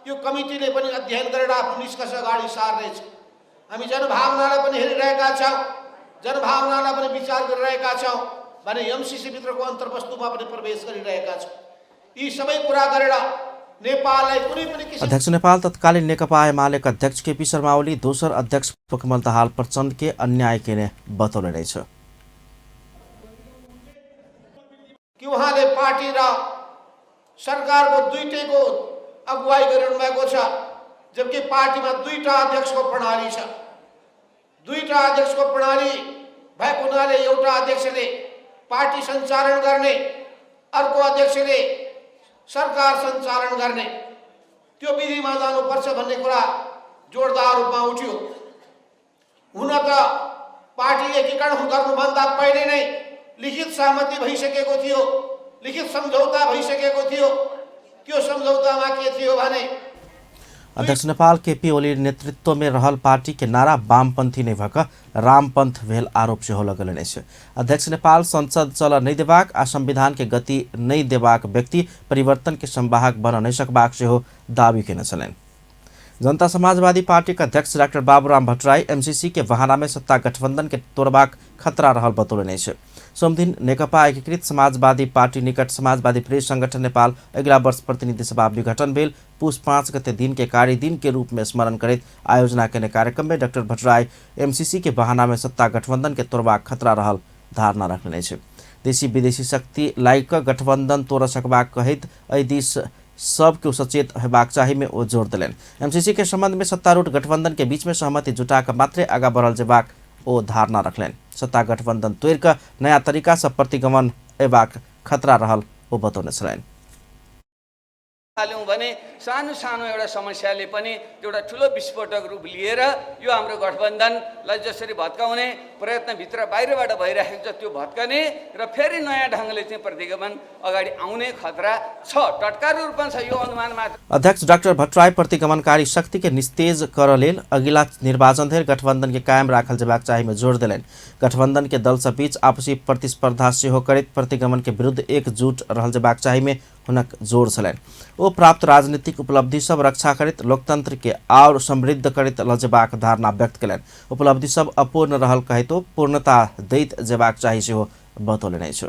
यो कमिटीले पनि अध्ययन गरेर आफ्नो निष्कर्ष अगाडि सार्नेछ। हामी जनभावनालाई पनि हेरिरहेका छौँ, जनभावनालाई पनि विचार गरिरहेका छौँ भने एमसीसी भित्रको अन्तर्वस्तुमा पनि प्रवेश गरिरहेका छौँ। यी सबै कुरा गरेर नेपाललाई कुनै पनि किसिम अध्यक्ष नेपाल तत्कालीन नेकपा एमाले अध्यक्ष केपी शर्मा ओली दोसर अध्यक्ष कमल दाहाल प्रचण्ड के अन्याय केने बतौने रहेछ कि उहाँले पार्टी र सरकारको दुईटैको अगुवाई गरिरहनु भएको छ, जबकि पार्टीमा दुईटा अध्यक्षको प्रणाली छ। दुईटा अध्यक्षको प्रणाली भएको हुनाले एउटा अध्यक्षले पार्टी सञ्चालन गर्ने, अर्को अध्यक्षले सरकार सञ्चालन गर्ने, त्यो विधिमा जानुपर्छ भन्ने कुरा जोरदार रूपमा उठ्यो। हुन त पार्टी एकीकरण गर्नुभन्दा पहिले नै लिखित सहमति भइसकेको थियो, लिखित सम्झौता भइसकेको थियो। त्यो सम्झौतामा के थियो भने अध्यक्ष नेपाल केपी ओली नेतृत्व में रहल पार्टी के नारा वामपंथी नहीं भक रामपंथ भेल आरोप सेहो लगेलनि अछि। अध्यक्ष नेपाल संसद चल नहीं देबाक आ संविधान के गति नहीं देबाक व्यक्ति परिवर्तन के संवाहक बन नहीं सकबाक सेहो दावी केने छलनि। जनता समाजवादी पार्टी के अध्यक्ष डाक्टर बाबूराम भट्टराई एमसीसी के बहाना में सत्ता गठबंधन के तोड़बाक खतरा रहल बतौलनि अछि। सोमदिन नेकपा एकीकृत समाजवादी पार्टी निकट समाजवादी प्रेस संगठन नेपाल अगिला वर्ष प्रतिनिधि सभा विघटन भेल पुष 5 गते दिन के कार्य दिन के रूप में स्मरण करैत आयोजना केने कार्यक्रम में डाक्टर भट्टराई एमसीसी के बहाना में सत्ता गठबंधन के तोड़बाक खतरा रहल धारणा रखने अछि। देशी विदेशी शक्ति लाइक गठबंधन तोड़ सकबाक कहैत एहि दिस सबके सचेत हेबाक चाही में ओ जोर देलनि। एमसीसी के संबंध में सत्तारूढ़ गठबंधन के बीच में सहमति जुटा कऽ मात्रे आगा बढ़ल जेबाक ओ धारणा रखलनि। सत्ता गठबंधन तोड़ि कऽ नया तरीका से प्रतिगमन अयबाक खतरा रहल ओ बतौने छलनि। थाल्यौँ भने सानो सानो एउटा समस्याले पनि एउटा ठुलो विस्फोटक रूप लिएर यो हाम्रो गठबन्धनलाई जसरी भत्काउने प्रयत्न भित्र बाहिरबाट भइरहेको छ त्यो भत्कने र फेरि नयाँ ढङ्गले चाहिँ प्रतिगमन अगाडि आउने खतरा छ, टटकारो रूपमा छ यो अनुमान मात्र। अध्यक्ष डाक्टर भट्टराई प्रतिगमनकारी शक्ति के निस्तेज कर लेल अगिला निर्वाचन धरि गठबंधन के कायम राखल जेबाक चाही में जोर देलनि। गठबंधन के दल सब बीच आपसी प्रतिस्पर्धा सेहो करैत प्रतिगमन के विरुद्ध एकजुट रहल जेबाक चाही में हुनक जोर छलनि। ओ प्राप्त राजनीतिक उपलब्धि सब रक्षा करैत लोकतंत्र के और समृद्ध करैत ल जेबाक धारणा व्यक्त कयलनि। उपलब्धि सब अपूर्ण रहल कहैतो पूर्णता दैत जेबाक चाही सेहो बतौलनि अछि।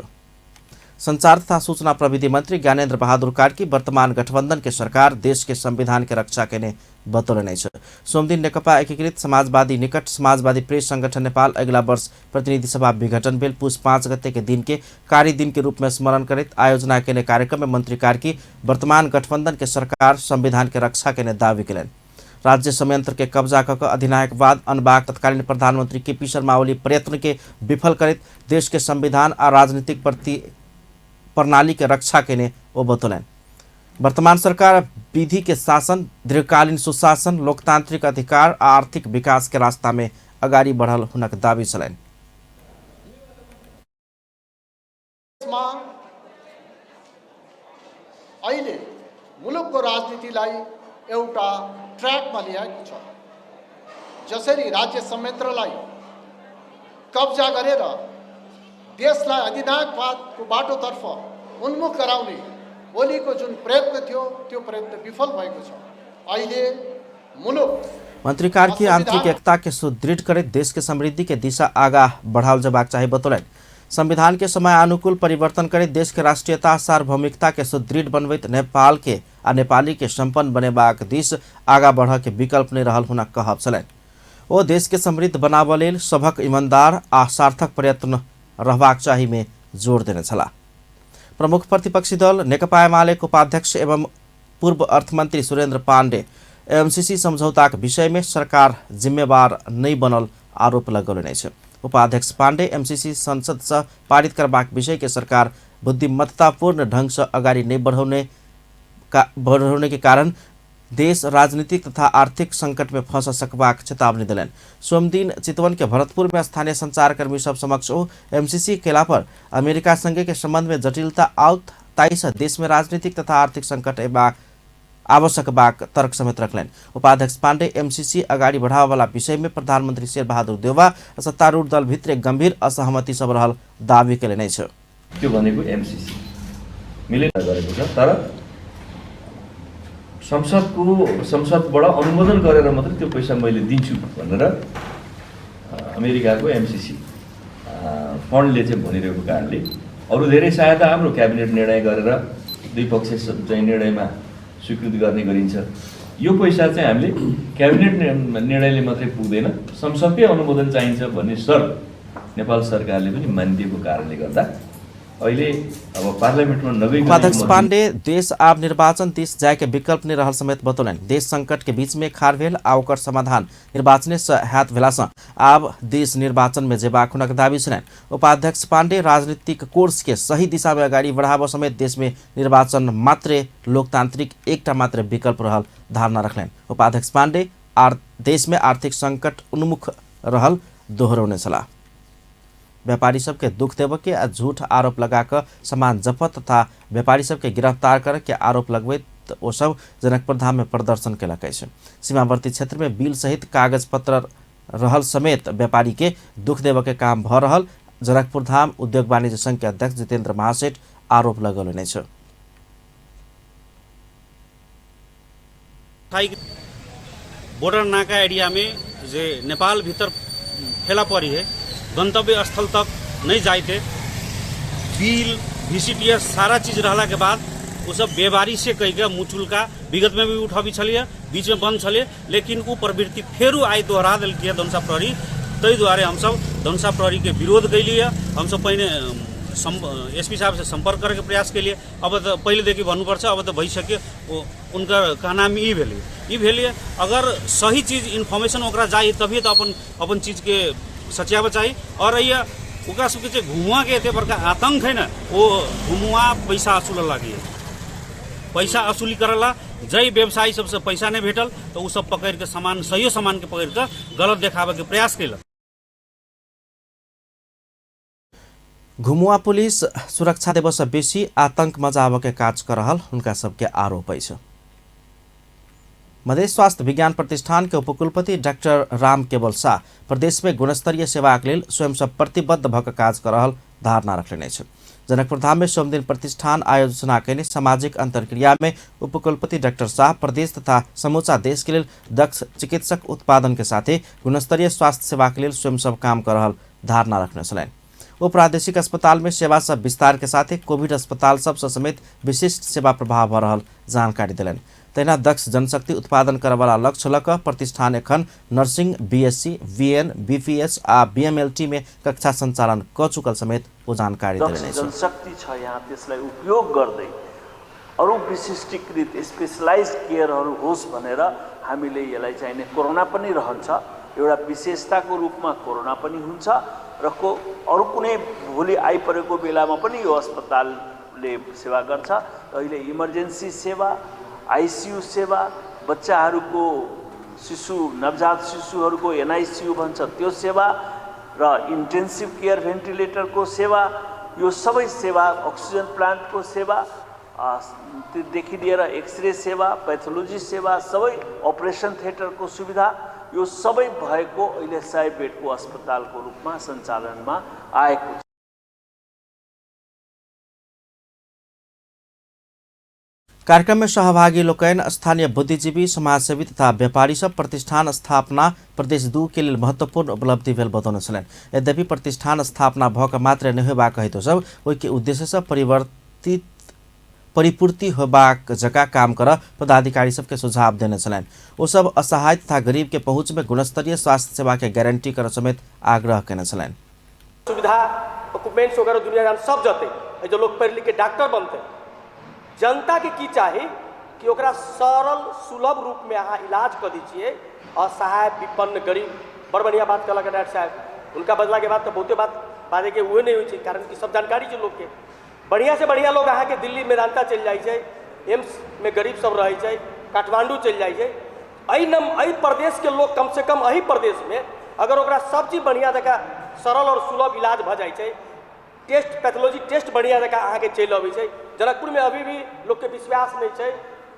संचार तथा सूचना प्रविधि मंत्री ज्ञानेन्द्र बहादुर कार्की वर्तमान गठबंधन के सरकार देश के संविधान के रक्षा केने बतौलनि अछि। सोमदिन नेकपा एकीकृत समाजवादी निकट समाजवादी प्रेस संगठन नेपाल अगिला वर्ष प्रतिनिधि सभा विघटन भेल पुष 5 गते के दिन के कार्य दिन के रूप में स्मरण करैत आयोजना केने कार्यक्रम में मंत्री कार्की वर्तमान गठबंधन के सरकार संविधान के रक्षा केने दावी केलनि। राज्य संयंत्र के कब्जा कऽ अधिनायकवाद अनबाक तत्कालीन प्रधानमंत्री केपी शर्मा ओली प्रयत्न के विफल करैत देश के संविधान आ राजनीतिक प्रति प्रणाली के रक्षा केने ओ बतौलनि। वर्तमान सरकार विधि के शासन, दीर्घकालीन सुशासन, लोकतांत्रिक अधिकार आ आर्थिक विकास के रास्ता में अगाडि बढ़ल हुनक दावी छलनि। अहिले मुलुकको राजनीतिलाई एउटा ट्र्याकमा ल्याएको छ। जसरी राज्य संयन्त्रलाई कब्जा गरेर देशलाई अधिनायकवादको बाटोतर्फ उन्मुख गराउने ओलीको जुन प्रयत्न थियो त्यो प्रयत्न विफल भएको छ। अहिले मुलुक मंत्री कार्की आंतरिक एकता के सुदृढ़ करैत देश के समृद्धि के दिशा आगा बढ़ाओल जेबाक चाही बतौलनि। संविधान के समयानुकूल परिवर्तन करैत देश के राष्ट्रीयता सार्वभौमिकता के सुदृढ़ बनबैत नेपाल के आ नेपाली के संपन्न बनेबाक दिश आगा बढ़ के विकल्प नहीं रहल हुनक कहब छलनि। ओ देश के समृद्ध बनाबऽ लेल सभक ईमानदार आ सार्थक प्रयत्न रहबाक चाही में जोर देने छलाह। प्रमुख प्रतिपक्षी दल नेकपा एमाले उपाध्यक्ष एवं पूर्व अर्थमंत्री सुरेंद्र पांडे एमसीसी समझौताक विषय में सरकार जिम्मेवार नहीं बनल आरोप लगौलनि अछि। उपाध्यक्ष पांडे एमसीसी संसद से पारित करबाक विषय के सरकार बुद्धिमत्तापूर्ण ढंग से अगाडि नहीं बढ़ौने के कारण देश राजनीतिक तथा आर्थिक संकट में फंस सकबाक चेतावनी देलनि। सोमदिन चितवन के भरतपुर में स्थानीय संचारकर्मी सब समक्ष ओ एमसीसी केला पर अमेरिका संगे के संबंध में जटिलता आउत ताहि देश में राजनीतिक तथा आर्थिक संकट अयबाक आवश्यक बाक तर्क समेत रखलनि। उपाध्यक्ष पांडे एमसीसी अगाडि बढ़ावे वाला विषय में प्रधानमंत्री शेरबहादुर देउवा सत्तारूढ़ दल भित्र गंभीर असहमति सब रहल दावी केलनि अछि। त्यो भनेको एमसीसी मिलेर गरेको छ, तर संसदको संसदबाट अनुमोदन गरेर मात्रै त्यो पैसा मैले दिन्छु भनेर अमेरिकाको एमसिसी फन्डले चाहिँ भनिरहेको कारणले अरू धेरै सहायता हाम्रो क्याबिनेट निर्णय गरेर दुई पक्ष चाहिँ निर्णयमा स्वीकृत गर्ने गरिन्छ। यो पैसा चाहिँ हामीले क्याबिनेट निर्णयले मात्रै पुग्दैन, संसदकै अनुमोदन चाहिन्छ भन्ने शर्त नेपाल सरकारले पनि मानिदिएको कारणले गर्दा अहिले अब पार्लियामेन्टमा नगई। उपाध्यक्ष पाण्डे देश आब निर्वाचन this जाय के विकल्प नहीं रहल समेत बतौलनि। देश संकट के बीच में खाड़ भेल आ ओकर समाधान निर्वाचने से हैत भेला सँ आब देश निर्वाचन में जेबाक हुनक दावी छलनि। उपाध्यक्ष पाण्डे राजनीतिक कोर्स के सही दिशा में अगाडि बढ़ाबऽ समेत देश में निर्वाचन मात्रे लोकतांत्रिक एकटा मात्र विकल्प रहल धारणा रखलनि। उपाध्यक्ष पाण्डे देश में आर्थिक संकट उन्मुख रहल दोहरौने छलाह। व्यापारी सबके दुख देव के आ झूठ आरोप लगा कऽ सामान जफत तथा व्यापारी सबके गिरफ्तार कर के आरोप लगबैत ओ सब जनकपुर धाम में प्रदर्शन केलक अछि। सीमावर्ती क्षेत्र में बिल सहित कागज पत्र रहल समेत व्यापारी के दुख देव के काम भऽ रहल जनकपुर धाम उद्योग वाणिज्य संघ के अध्यक्ष जितेंद्र महासेठ आरोप लगौलनि अछि। बॉर्डर नाका एरिया में जे नेपाल भीतर फेला पड़ी है गंतव्य स्थल तक नहीं जाते, बिल वीसीटीएस सारा चीज रहला के बाद वो सब बेबारी से कह के मुचुलका विगत में भी उठाबी छलिए, बीच में बंद छलिए, लेकिन वो प्रवृत्ति फेरू आइ दोहरा देलकै धनुषा प्रहरी। ताहि दुआरे हमसब धनुषा प्रहरी के विरोध कैलिए। हमसब पहिने एसपी साहब से संपर्क करके प्रयास कैलिए। अब तो पहले भन्नुपर्छ, अब तो भइसक्यो, उनकर कहनामे ई भेलै ई भेलिए। अगर सही चीज इन्फॉर्मेशन ओकरा जाइ तभी तो अपन अपन चीज के सचियाब चाही। और ये ओकरा सबके जे घुमुआ के एते बड़का आतंक है ना, वो घुमुआ पैसा असूल लागी, पैसा असूली करला। जै व्यवसायी सबसे पैसा नहीं भेटल तो उ सब पकड़ के सामान सही सामान के पकड़ के गलत देखाबे के प्रयास कैलक। घुमुआ पुलिस सुरक्षा देव से बेसी आतंक मचाबऽ के काज कर रहल हुनका सबके आरोप अछि। मधेश स्वास्थ्य विज्ञान प्रतिष्ठान के उपकुलपति डाक्टर राम केवल शाह प्रदेश में गुणस्तरीय सेवाक लेल स्वयं सँ प्रतिबद्ध भऽ कऽ काज कर रहल धारणा रखलनि अछि। जनकपुर धाम में सोमदिन प्रतिष्ठान आयोजना कयने सामाजिक अंतर्क्रिया में उपकुलपति डाक्टर शाह प्रदेश तथा समूचा देश के लेल दक्ष चिकित्सक उत्पादन के साथे गुणस्तरीय स्वास्थ्य सेवा के लेल स्वयं सब काम कर रहल धारणा रखने छलनि। ओ प्रादेशिक अस्पताल में सेवा सब विस्तार के साथे कोविड अस्पताल सबसँ समेत विशिष्ट सेवा प्रभाव भऽ रहल जानकारी देलनि। तहिना दक्ष जनशक्ति उत्पादन करऽवला लक्ष्य लऽ कऽ प्रतिष्ठान एखन नर्सिंग, बीएससी, बीएन, बीपीएस आ बीएमएलटी में कक्षा सञ्चालन कऽ चुकल समेत ओ जानकारी देलनि अछि। जनशक्ति छ यहाँ, त्यसलाई उपयोग गर्दै अरू विशिष्टीकृत स्पेसलाइज केयरहरू होस् भनेर हामीले यसलाई चाहिने कोरोना पनि रहन्छ, एउटा विशेषताको रूपमा कोरोना पनि हुन्छ र को अरू कुनै भोलि आइपरेको बेलामा पनि यो अस्पतालले सेवा गर्छ। अहिले इमर्जेन्सी सेवा, आइसियु सेवा, बच्चाहरूको शिशु नवजात शिशुहरूको एनआइसियु भन्छ त्यो सेवा र इन्टेन्सिभ केयर भेन्टिलेटरको सेवा, यो सबै सेवा, अक्सिजन प्लान्टको सेवा देखि लिएर एक्सरे सेवा, पैथोलोजी सेवा, सबै अपरेसन थिएटरको सुविधा, यो सबै भएको अहिले 100 बेडको अस्पतालको रूपमा सञ्चालनमा आएको छ। कार्यक्रम में सहभागी लोकनि स्थानीय बुद्धिजीवी, समाजसेवी तथा व्यापारी सब प्रतिष्ठान स्थापना प्रदेश 2 के लेल महत्वपूर्ण उपलब्धि भेल बतौने छलनि। यद्यपि प्रतिष्ठान स्थापना भऽ कऽ मात्र नहि होयबाक हेतु सब ओहिके उद्देश्यसँ परिवर्तित परिपूर्ति होयबाक जकाँ काम करऽ पदाधिकारी सबके सुझाव देने छलनि। ओ सब असहाय तथा गरीब के पहुँच में गुणस्तरीय स्वास्थ्य सेवा के गारंटी करऽ समेत आग्रह केने छलनि। सुविधा इक्विपमेंट्स वगैरह दुनिया सब जते जो लोग पढ़ लिख के डॉक्टर बनते, जनता के की चाही कि ओकरा सरल सुलभ रूप में अहाँ इलाज कऽ दै छियै। असहाय विपन्न गरीब, बड़ बढ़िया बात कहलक डॉक्टर साहब, उनका बदला के बाद तो बहुते बात बाजैके उहे नहीं होइ छै, कारण कि सब जानकारी छै लोकके। बढ़िया से बढ़िया लोग अहाँके दिल्ली मेदांता चलि जाइ छै, एम्स में गरीब सब रहै छै, काठमांडू चलि जाइ छै। एहि प्रदेशके लोग कम से कम एहि प्रदेशमे अगर ओकरा सब चीज बढ़िया जकाँ सरल और सुलभ इलाज भऽ जाइ छै, टेस्ट पैथोलॉजी टेस्ट बढ़िया जकाँ अहाँके चलि अबै छै। जनकपुरमे अभी भी लोकके विश्वास नहि छै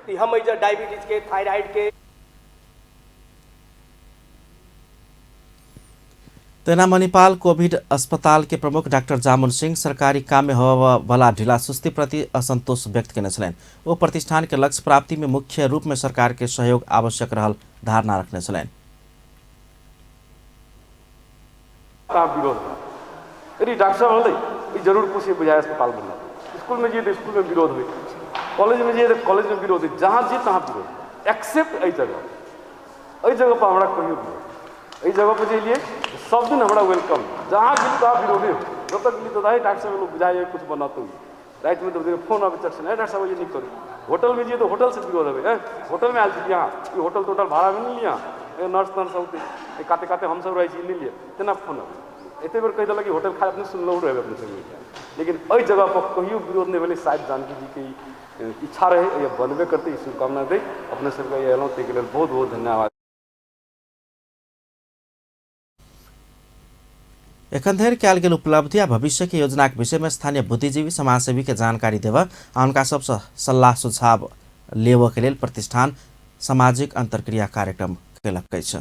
कि हम एहि जे डायबिटीजके, थायराइडके। तेना मणिपाल कोविड अस्पताल के प्रमुख डाक्टर जामुन सिंह सरकारी काम में होबयवला ढिला सुस्ती प्रति असंतोष व्यक्त केने छलनि। ओ प्रतिष्ठान के लक्ष्य प्राप्ति में मुख्य रूप में सरकार के सहयोग आवश्यक रहल धारणा रखने छलनि। विरोध यदि डॉक्टर साहब होलै ई जरूर पूछे बुझाए अस्पताल बनल, स्कूल में जाइए तो स्कूल में विरोध हो, कॉलेज में जाइए तो कॉलेज में विरोध हो, जहाँ जाइए तहाँ विरोध, एक्सेप्ट एहि जगह पर हमरा कहियो विरोध। एहि जगह पर जइए सब दिन हमरा welcome, जहाँ गेली तहाँ विरोधे हो, जब तक गेली तो डॉक्टर साहब लोग बुझाए कुछ बनाते हुए राति में तो फोन आबै चट से, डॉक्टर साहब ये नहीं करू। होटल में जाइए तो होटल से विरोध है, होटल में आयल छी यहाँ ई होटल टोटल भाड़ा में नहीं लिया, नर्स तर्स औते काते काते हमसब रहै छी नहीं लिया, तेना फोन आबै एते बेर कहि देलक कि होटल खाली अपने सुनलहुँ रहबै अपने सब, लेकिन एहि जगह पर कहियो विरोध नहीं भेलै। शायद जानकी जी के इच्छा रहे या बनबे करतै, शुभकामना दै अपने सबके अयलहुँ, ताहिके लेल बहुत बहुत धन्यवाद। एखन धरि कयल गेल उपलब्धि आ भविष्य के योजनाक विषय में स्थानीय बुद्धिजीवी समाजसेवी के जानकारी देबऽ आ हुनका सबसँ सल्लाह सुझाव लेबऽ के लेल प्रतिष्ठान सामाजिक अंतर्क्रिया कार्यक्रम कयलक अछि।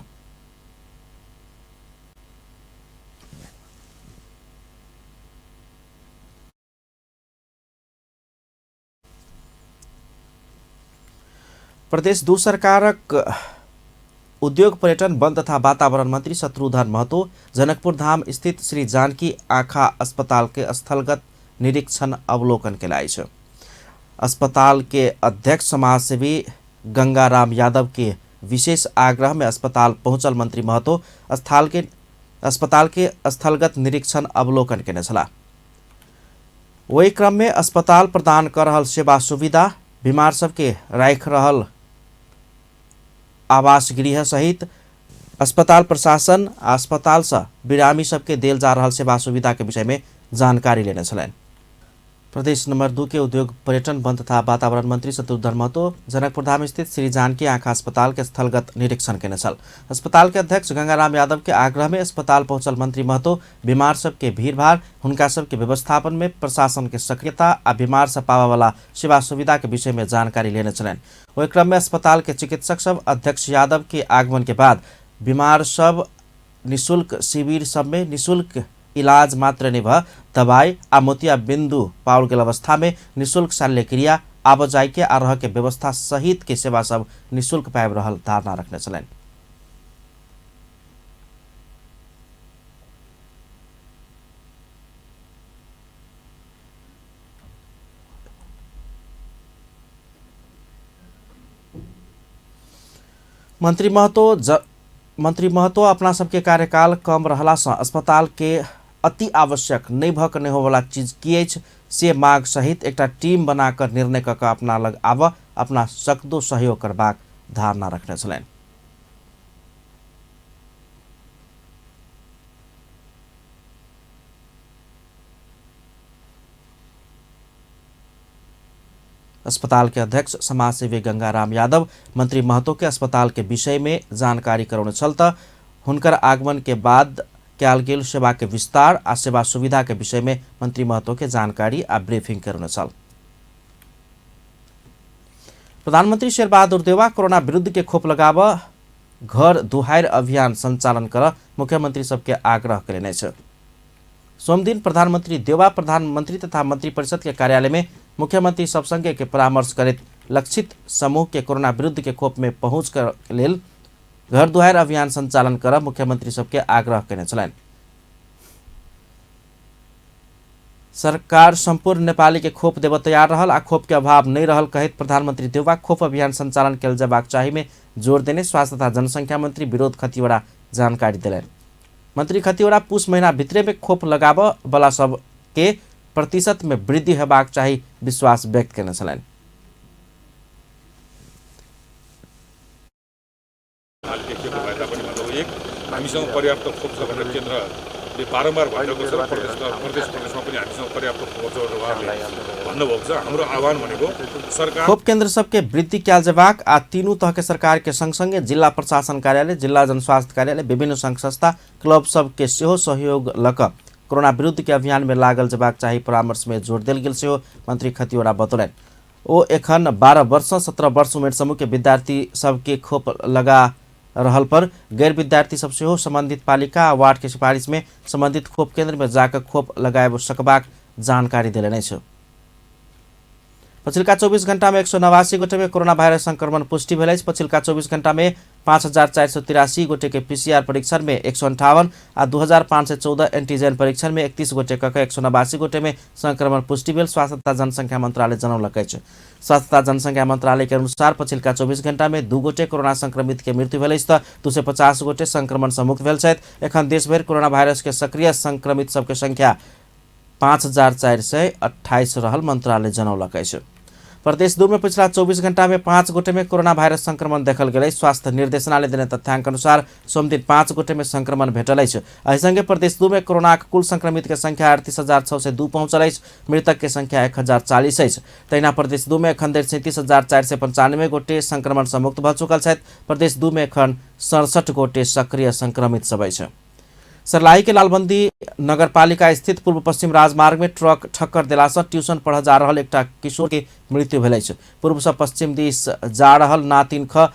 प्रदेश 2 सरकारक उद्योग पर्यटन वन तथा वातावरण मंत्री शत्रुघ्न महतो जनकपुर धाम स्थित श्री जानकी आँखा अस्पताल के स्थलगत निरीक्षण अवलोकन केलनि अछि। अस्पताल के अध्यक्ष समाजसेवी गंगाराम यादव के विशेष आग्रह में अस्पताल पहुंचल मंत्री महतो अस्पताल के स्थलगत निरीक्षण अवलोकन केने छलाह। ओहि क्रम में अस्पताल प्रदान कर रहल सेवा सुविधा, बीमार सबके राखि रहल आवास गृह सहित अस्पताल प्रशासन आ अस्पताल से बिरामी सबके देल जा रहल सेवा सुविधा के विषय में जानकारी लेने छलनि। प्रदेश नंबर 2 के उद्योग पर्यटन वन तथा वातावरण मंत्री शत्रुघ्न महतो जनकपुर धाम स्थित श्री जानकी आँखा अस्पताल के स्थलगत निरीक्षण केने छल। अस्पताल के अध्यक्ष गंगाराम यादव के आग्रह में अस्पताल पहुंचल मंत्री महतो बीमार सबके भीड़भाड़, हुनका सबके व्यवस्थापन में प्रशासन के सक्रियता आ बीमार से पाबय वाला सेवा सुविधा के विषय में जानकारी लेने छलनि। ओहि क्रम में अस्पताल के चिकित्सक सब अध्यक्ष यादव के आगमन के बाद बीमार सब निःशुल्क शिविर सब में निःशुल्क इलाज मात्र नहीं भ दवाई आ मोतिया बिंदु पाओल गेल अवस्था में निःशुल्क शल्यक्रिया, आवाजाही के आ रह के व्यवस्था सहित के सेवा सब निःशुल्क पाबि रहल धारणा रखने छलनि। मंत्री महतो अपना सबके कार्यकाल कम रहला से अस्पताल के अति आवश्यक नहीं भऽ के नहीं होवला चीज की अछि से मांग सहित एकटा टीम बनाकर निर्णय कऽ के अपना लग आबऽ अपना सकदो सहयोग करबाक धारणा रखने छलनि। अस्पताल के अध्यक्ष समाजसेवी गंगाराम यादव मंत्री महतो के अस्पताल के विषय में जानकारी करौने छल त हुनकर आगमन के बाद कयल गेल सेवा के विस्तार आ सेवा सुविधा के विषय में मंत्री महतो के जानकारी आ ब्रीफिंग करौने छल। प्रधानमंत्री शेरबहादुर देउवा कोरोना विरुद्ध के खोप लगाबऽ घर दुहार अभियान संचालन कर मुख्यमंत्री सबके आग्रह कयने अछि। सोमदिन प्रधानमंत्री देउवा प्रधानमंत्री तथा मंत्रिपरिषद के कार्यालय में मुख्यमंत्री सब संगे के परामर्श करैत लक्षित समूह के कोरोना विरुद्ध के खोप में पहुँच कर लेल घर दुहार अभियान संचालन कर मुख्यमंत्री सबके आग्रह कयने छलनि। सरकार संपूर्ण नेपाली के खोप देबऽ तैयार रहल आ खोप के अभाव नहीं रहल कहैत प्रधानमंत्री देउवा खोप अभियान संचालन कयल जयबाक चाही में जोर देने स्वास्थ्य तथा जनसंख्या मंत्री विरोध खतिवड़ा जानकारी देलनि। मंत्री खतिवड़ा पुस महीना भितरे में खोप लगाबऽ वाला सब के प्रतिशत में वृद्धि हेबाक चाही विश्वास व्यक्त कयने छलनि। देखिएको भए तापनि भनौँ एक हामीसँग पर्याप्त खोप छ भनेर केन्द्रले बारम्बार भनिरहेको छ र प्रदेश प्रदेशमा पनि हामीसँग पर्याप्त खोप छ भनेर उहाँहरूले भन्नुभएको छ। हाम्रो आह्वान भनेको सरकार खोप केन्द्र सबके वृद्धि कयल जेबाक आ तीनू तह के सरकार के संग संगे जिला प्रशासन कार्यालय, जिला जनस्वास्थ्य कार्यालय, विभिन्न संघ संस्था, क्लब सबके सेहो सहयोग लऽ कऽ कोरोना विरुद्ध के अभियान में लागल जेबाक चाही परामर्श में जोर देल गेल सेहो मंत्री खतिवड़ा बतौलनि। ओ एखन 12 वर्ष 17 वर्ष उमेर समूह के विद्यार्थी सबके खोप लगा रहल पर गैर विद्यार्थी सब सेहो संबंधित पालिका आ वार्ड के सिफारिश में संबंधित खोप केंद्र में जाकर खोप लगाएब सकबाक जानकारी देलनि अछि। पछिल्का 24 घण्टा में 189 गोटे में कोरोना वायरस संक्रमण पुष्टि भेल अछि। पछिल्का 24 घण्टा में 5483 गोटे के पीसीआर परीक्षण में 158 आ 2514 एंटीजन परीक्षण में 31 गोटे कऽ 189 गोटे में संक्रमण पुष्टि भेल स्वास्थ्य तथा जनसंख्या मंत्रालय जनौलक अछि। स्वास्थ्य तथा जनसंख्या मंत्रालय के अनुसार पछिल्का 24 घण्टा में 2 गोटे कोरोना संक्रमित के मृत्यु भेल अछि तऽ 250 गोटे संक्रमण सँ मुक्त भेल छथि। एखन देशभरि कोरोना वायरस के सक्रिय संक्रमित सबके संख्या 5428 रहल मंत्रालय जनौलक अछि। प्रदेश 2 में पिछला 24 घंटा में 5 गोटे में कोरोना वायरस संक्रमण देखल गेल अछि। स्वास्थ्य निर्देशनालय देने तथ्यांक अनुसार सोमदिन 5 गोटे में संक्रमण भेटल अछि। एहि संगे प्रदेश 2 में कोरोनाक कुल संक्रमित के संख्या 38,602 पहुंचल अछि। मृतक के संख्या 1040 अछि। तहिना प्रदेश 2 में एखन धरि 37,495 गोटे संक्रमण सँ मुक्त भऽ चुकल छथि। प्रदेश 2 में एखन 67 गोटे सक्रिय संक्रमित सब अछि। सर्लाही के लालबंदी नगरपालिका स्थित पूर्व पश्चिम राजमार्ग में ट्रक ठक्कर देला सँ ट्यूशन पढ़ जा रहल एकटा किशोर के मृत्यु भेल अछि। पूर्व सँ पश्चिम दिस जा रहल ना 3 ख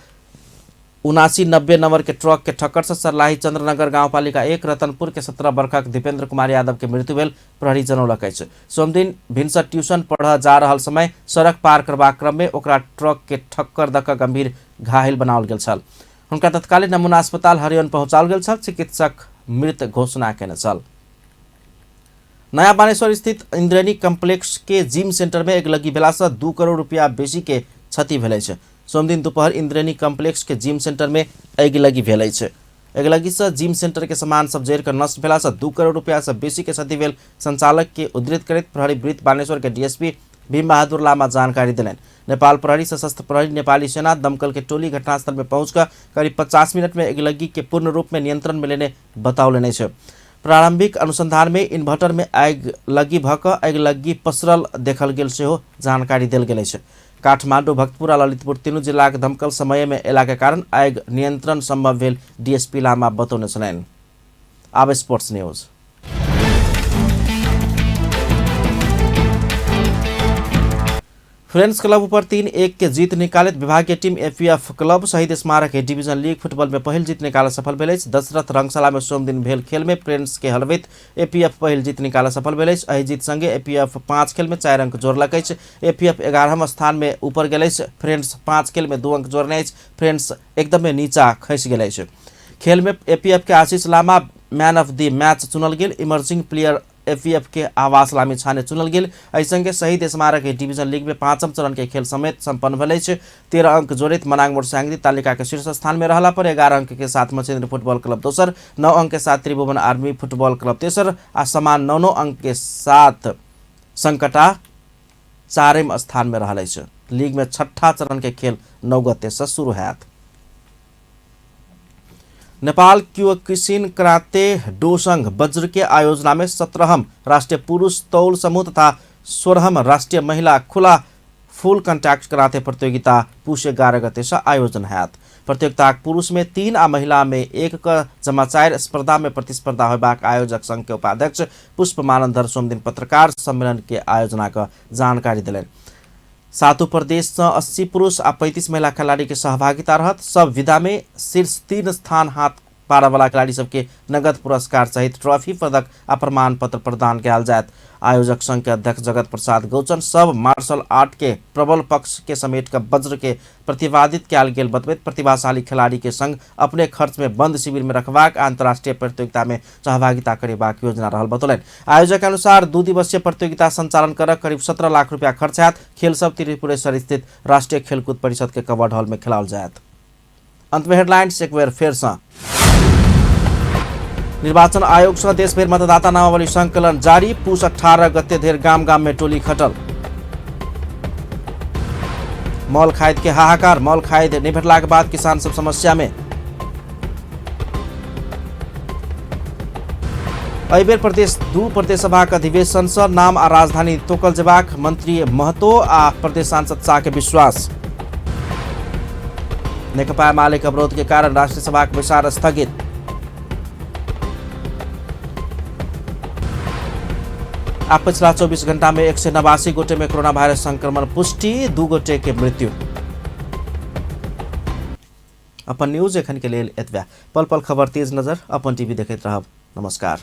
7990 नंबर के ट्रक के ठक्कर सँ सर्लाही चंद्रनगर गाउँपालिका 1 रतनपुर के 17 वर्षक दीपेंद्र कुमार यादव के मृत्यु भेल प्रहरी जनौलक अछि। सोमदिन भिनसर ट्यूशन पढ़ जा रहल समय सड़क पार करबाक क्रम में ओकरा ट्रक के ठक्कर दऽ कऽ गंभीर घायल बनाओल गेल छल। हुनका तत्कालीन नमूना अस्पताल हरियन पहुंचाओल गेल छल। चिकित्सक मृत घोषणा केने छल। नया बानेश्वर स्थित इंद्रेणी कम्प्लेक्स के जिम सेंटर में अगिलगी भेला सँ 2 करोड़ रुपया बेसी के क्षति भेल अछि। सोमदिन दोपहर इंद्रेणी कम्प्लेक्स के जिम सेंटर में अगिलगी भेल अछि। अगिलगी सँ जिम सेंटर के सामान सब जरि कऽ नष्ट भेला सँ 2 करोड़ रुपया सँ बेसी के क्षति भेल संचालक के उद्धृत करैत प्रहरी वृत्त बानेश्वर के डीएसपी भीम बहादुर लामा जानकारी देलनि। नेपाल प्रहरी, सशस्त्र प्रहरी, नेपाली सेना, दमकल के टोली घटनास्थल में पहुंचकर करीब 50 मिनट में अगिलगी के पूर्ण रूप में नियंत्रण में लेने बतौलनि अछि। प्रारंभिक अनुसंधान में इन्वर्टर में आगिलगी भऽ कऽ अगिलगी पसरल देखल गेल सेहो जानकारी देल गेल अछि। काठमाडौँ, भक्तपुर आ ललितपुर तीनू जिलाक दमकल समय में अयला के कारण आगि नियंत्रण संभव भेल डीएसपी लामा बतौने छलनि। आब स्पोर्ट्स न्यूज। फ्रेंड्स क्लब पर 3-1 के जीत निकालैत विभागीय टीम एपीएफ क्लब शहीद स्मारक डिवीजन लीग फुटबॉल में पहिल जीत निकाल सफल भेल अछि। दशरथ रंगशाला में सोमदिन भेल खेल में फ्रेंड्स के हरबैत एपीएफ पहिल जीत निकाल सफल भेल अछि। एहि जीत संगे एपीएफ 5 खेल में 4 अंक जोड़लक अछि। एपीएफ 11म स्थान में ऊपर गेल अछि। फ्रेंड्स 5 खेल में 2 अंक जोड़ने अछि। फ्रेंड्स एकदमै नीचा खसि गेल अछि। खेल में एपीएफ के Ashish Lama man of the match चुनल गेल। इमर्जिंग प्लेयर एपीएफ के आवास लामिछाने चुनल गेल। एहि संगे शहीद स्मारक डिवीजन लीग में 5म चरण के खेल समेत संपन्न भेल अछि। 13 अंक जोड़ैत मनाङ मोरस्याङदी तालिका के शीर्ष स्थान में रहला पर 11 अंक के साथ मच्छिन्द्र फुटबॉल क्लब दोसर, 9 अंक के साथ त्रिभुवन आर्मी फुटबॉल क्लब तेसर आ समान 9-9 अंक के साथ संकटा 4म स्थान में रहल अछि। लीग में छठा चरण के खेल 9 गते से शुरू हैत। नेपाल क्योकुशिन कराते do संघ वज्र के आयोजना में 17म राष्ट्रिय पुरुष तौल समूह तथा 16म राष्ट्रिय महिला खुला फुल कंट्याक्ट कराते प्रतियोगिता पुष 11 गते से आयोजन हैत। प्रतियोगिता पुरुष में 3 आ महिला में 1 क जमा 4 स्पर्धा में प्रतिस्पर्धा होबाक आयोजक संघ के उपाध्यक्ष पुष्प मानन्धर सोमदिन पत्रकार सम्मेलन के आयोजना क जानकारी देलनि। सातों प्रदेश से 80 पुरुष आ 35 महिला खिलाड़ी के सहभागिता रहत। सब विधा में शीर्ष 3 स्थान हाथ पारवाला खिलाड़ी सबके नगद पुरस्कार सहित ट्रॉफी, पदक आ प्रमाण पत्र प्रदान कयल जायत। आयोजक संघ के अध्यक्ष जगत प्रसाद गौचन सब मार्शल आर्ट के प्रबल पक्ष के समेट कर वज्र के प्रतिपादित कयल गेल बतबैत प्रतिभाशाली खिलाड़ी के संग अपने खर्च में बंद शिविर में रखबाक आ अंतर्राष्ट्रीय प्रतियोगिता में सहभागिता करेबाक योजना रहल बतौलनि। आयोजक के अनुसार 2 दिवसीय प्रतियोगिता संचालन कर करीब 17 लाख रुपया खर्च हैत। खेल सब त्रिपुरेश्वर स्थित राष्ट्रीय खेलकूद परिषद के कवर्ड हॉल में खेलाओल जायत। अंत में हेडलाइंस एक बेर फेर सँ। निर्वाचन आयोग से देशभरि मतदाता नामावली संकलन जारी। पुष 18 गते धरि गाम गाम में टोली खटल। मॉल खाद के हाहाकार, मॉल खाद नहीं भेटला के बाद किसान सब समस्या में। एहि बेर प्रदेश 2 प्रदेश सभा के अधिवेशन से नाम आ राजधानी तोकल जेबाक मंत्री महतो आ प्रदेश सांसद शाह के विश्वास। नेकपा एमाले के अवरोध के कारण राष्ट्रीय सभा के बैसार स्थगित। आ पिछला 24 घंटा में 189 गोटे में कोरोना वायरस संक्रमण पुष्टि, 2 गोटे के मृत्यु। अपन न्यूज एखन के लेल एतबे। पल पल खबर तेज नजर अपन टीवी देखैत रहब। नमस्कार।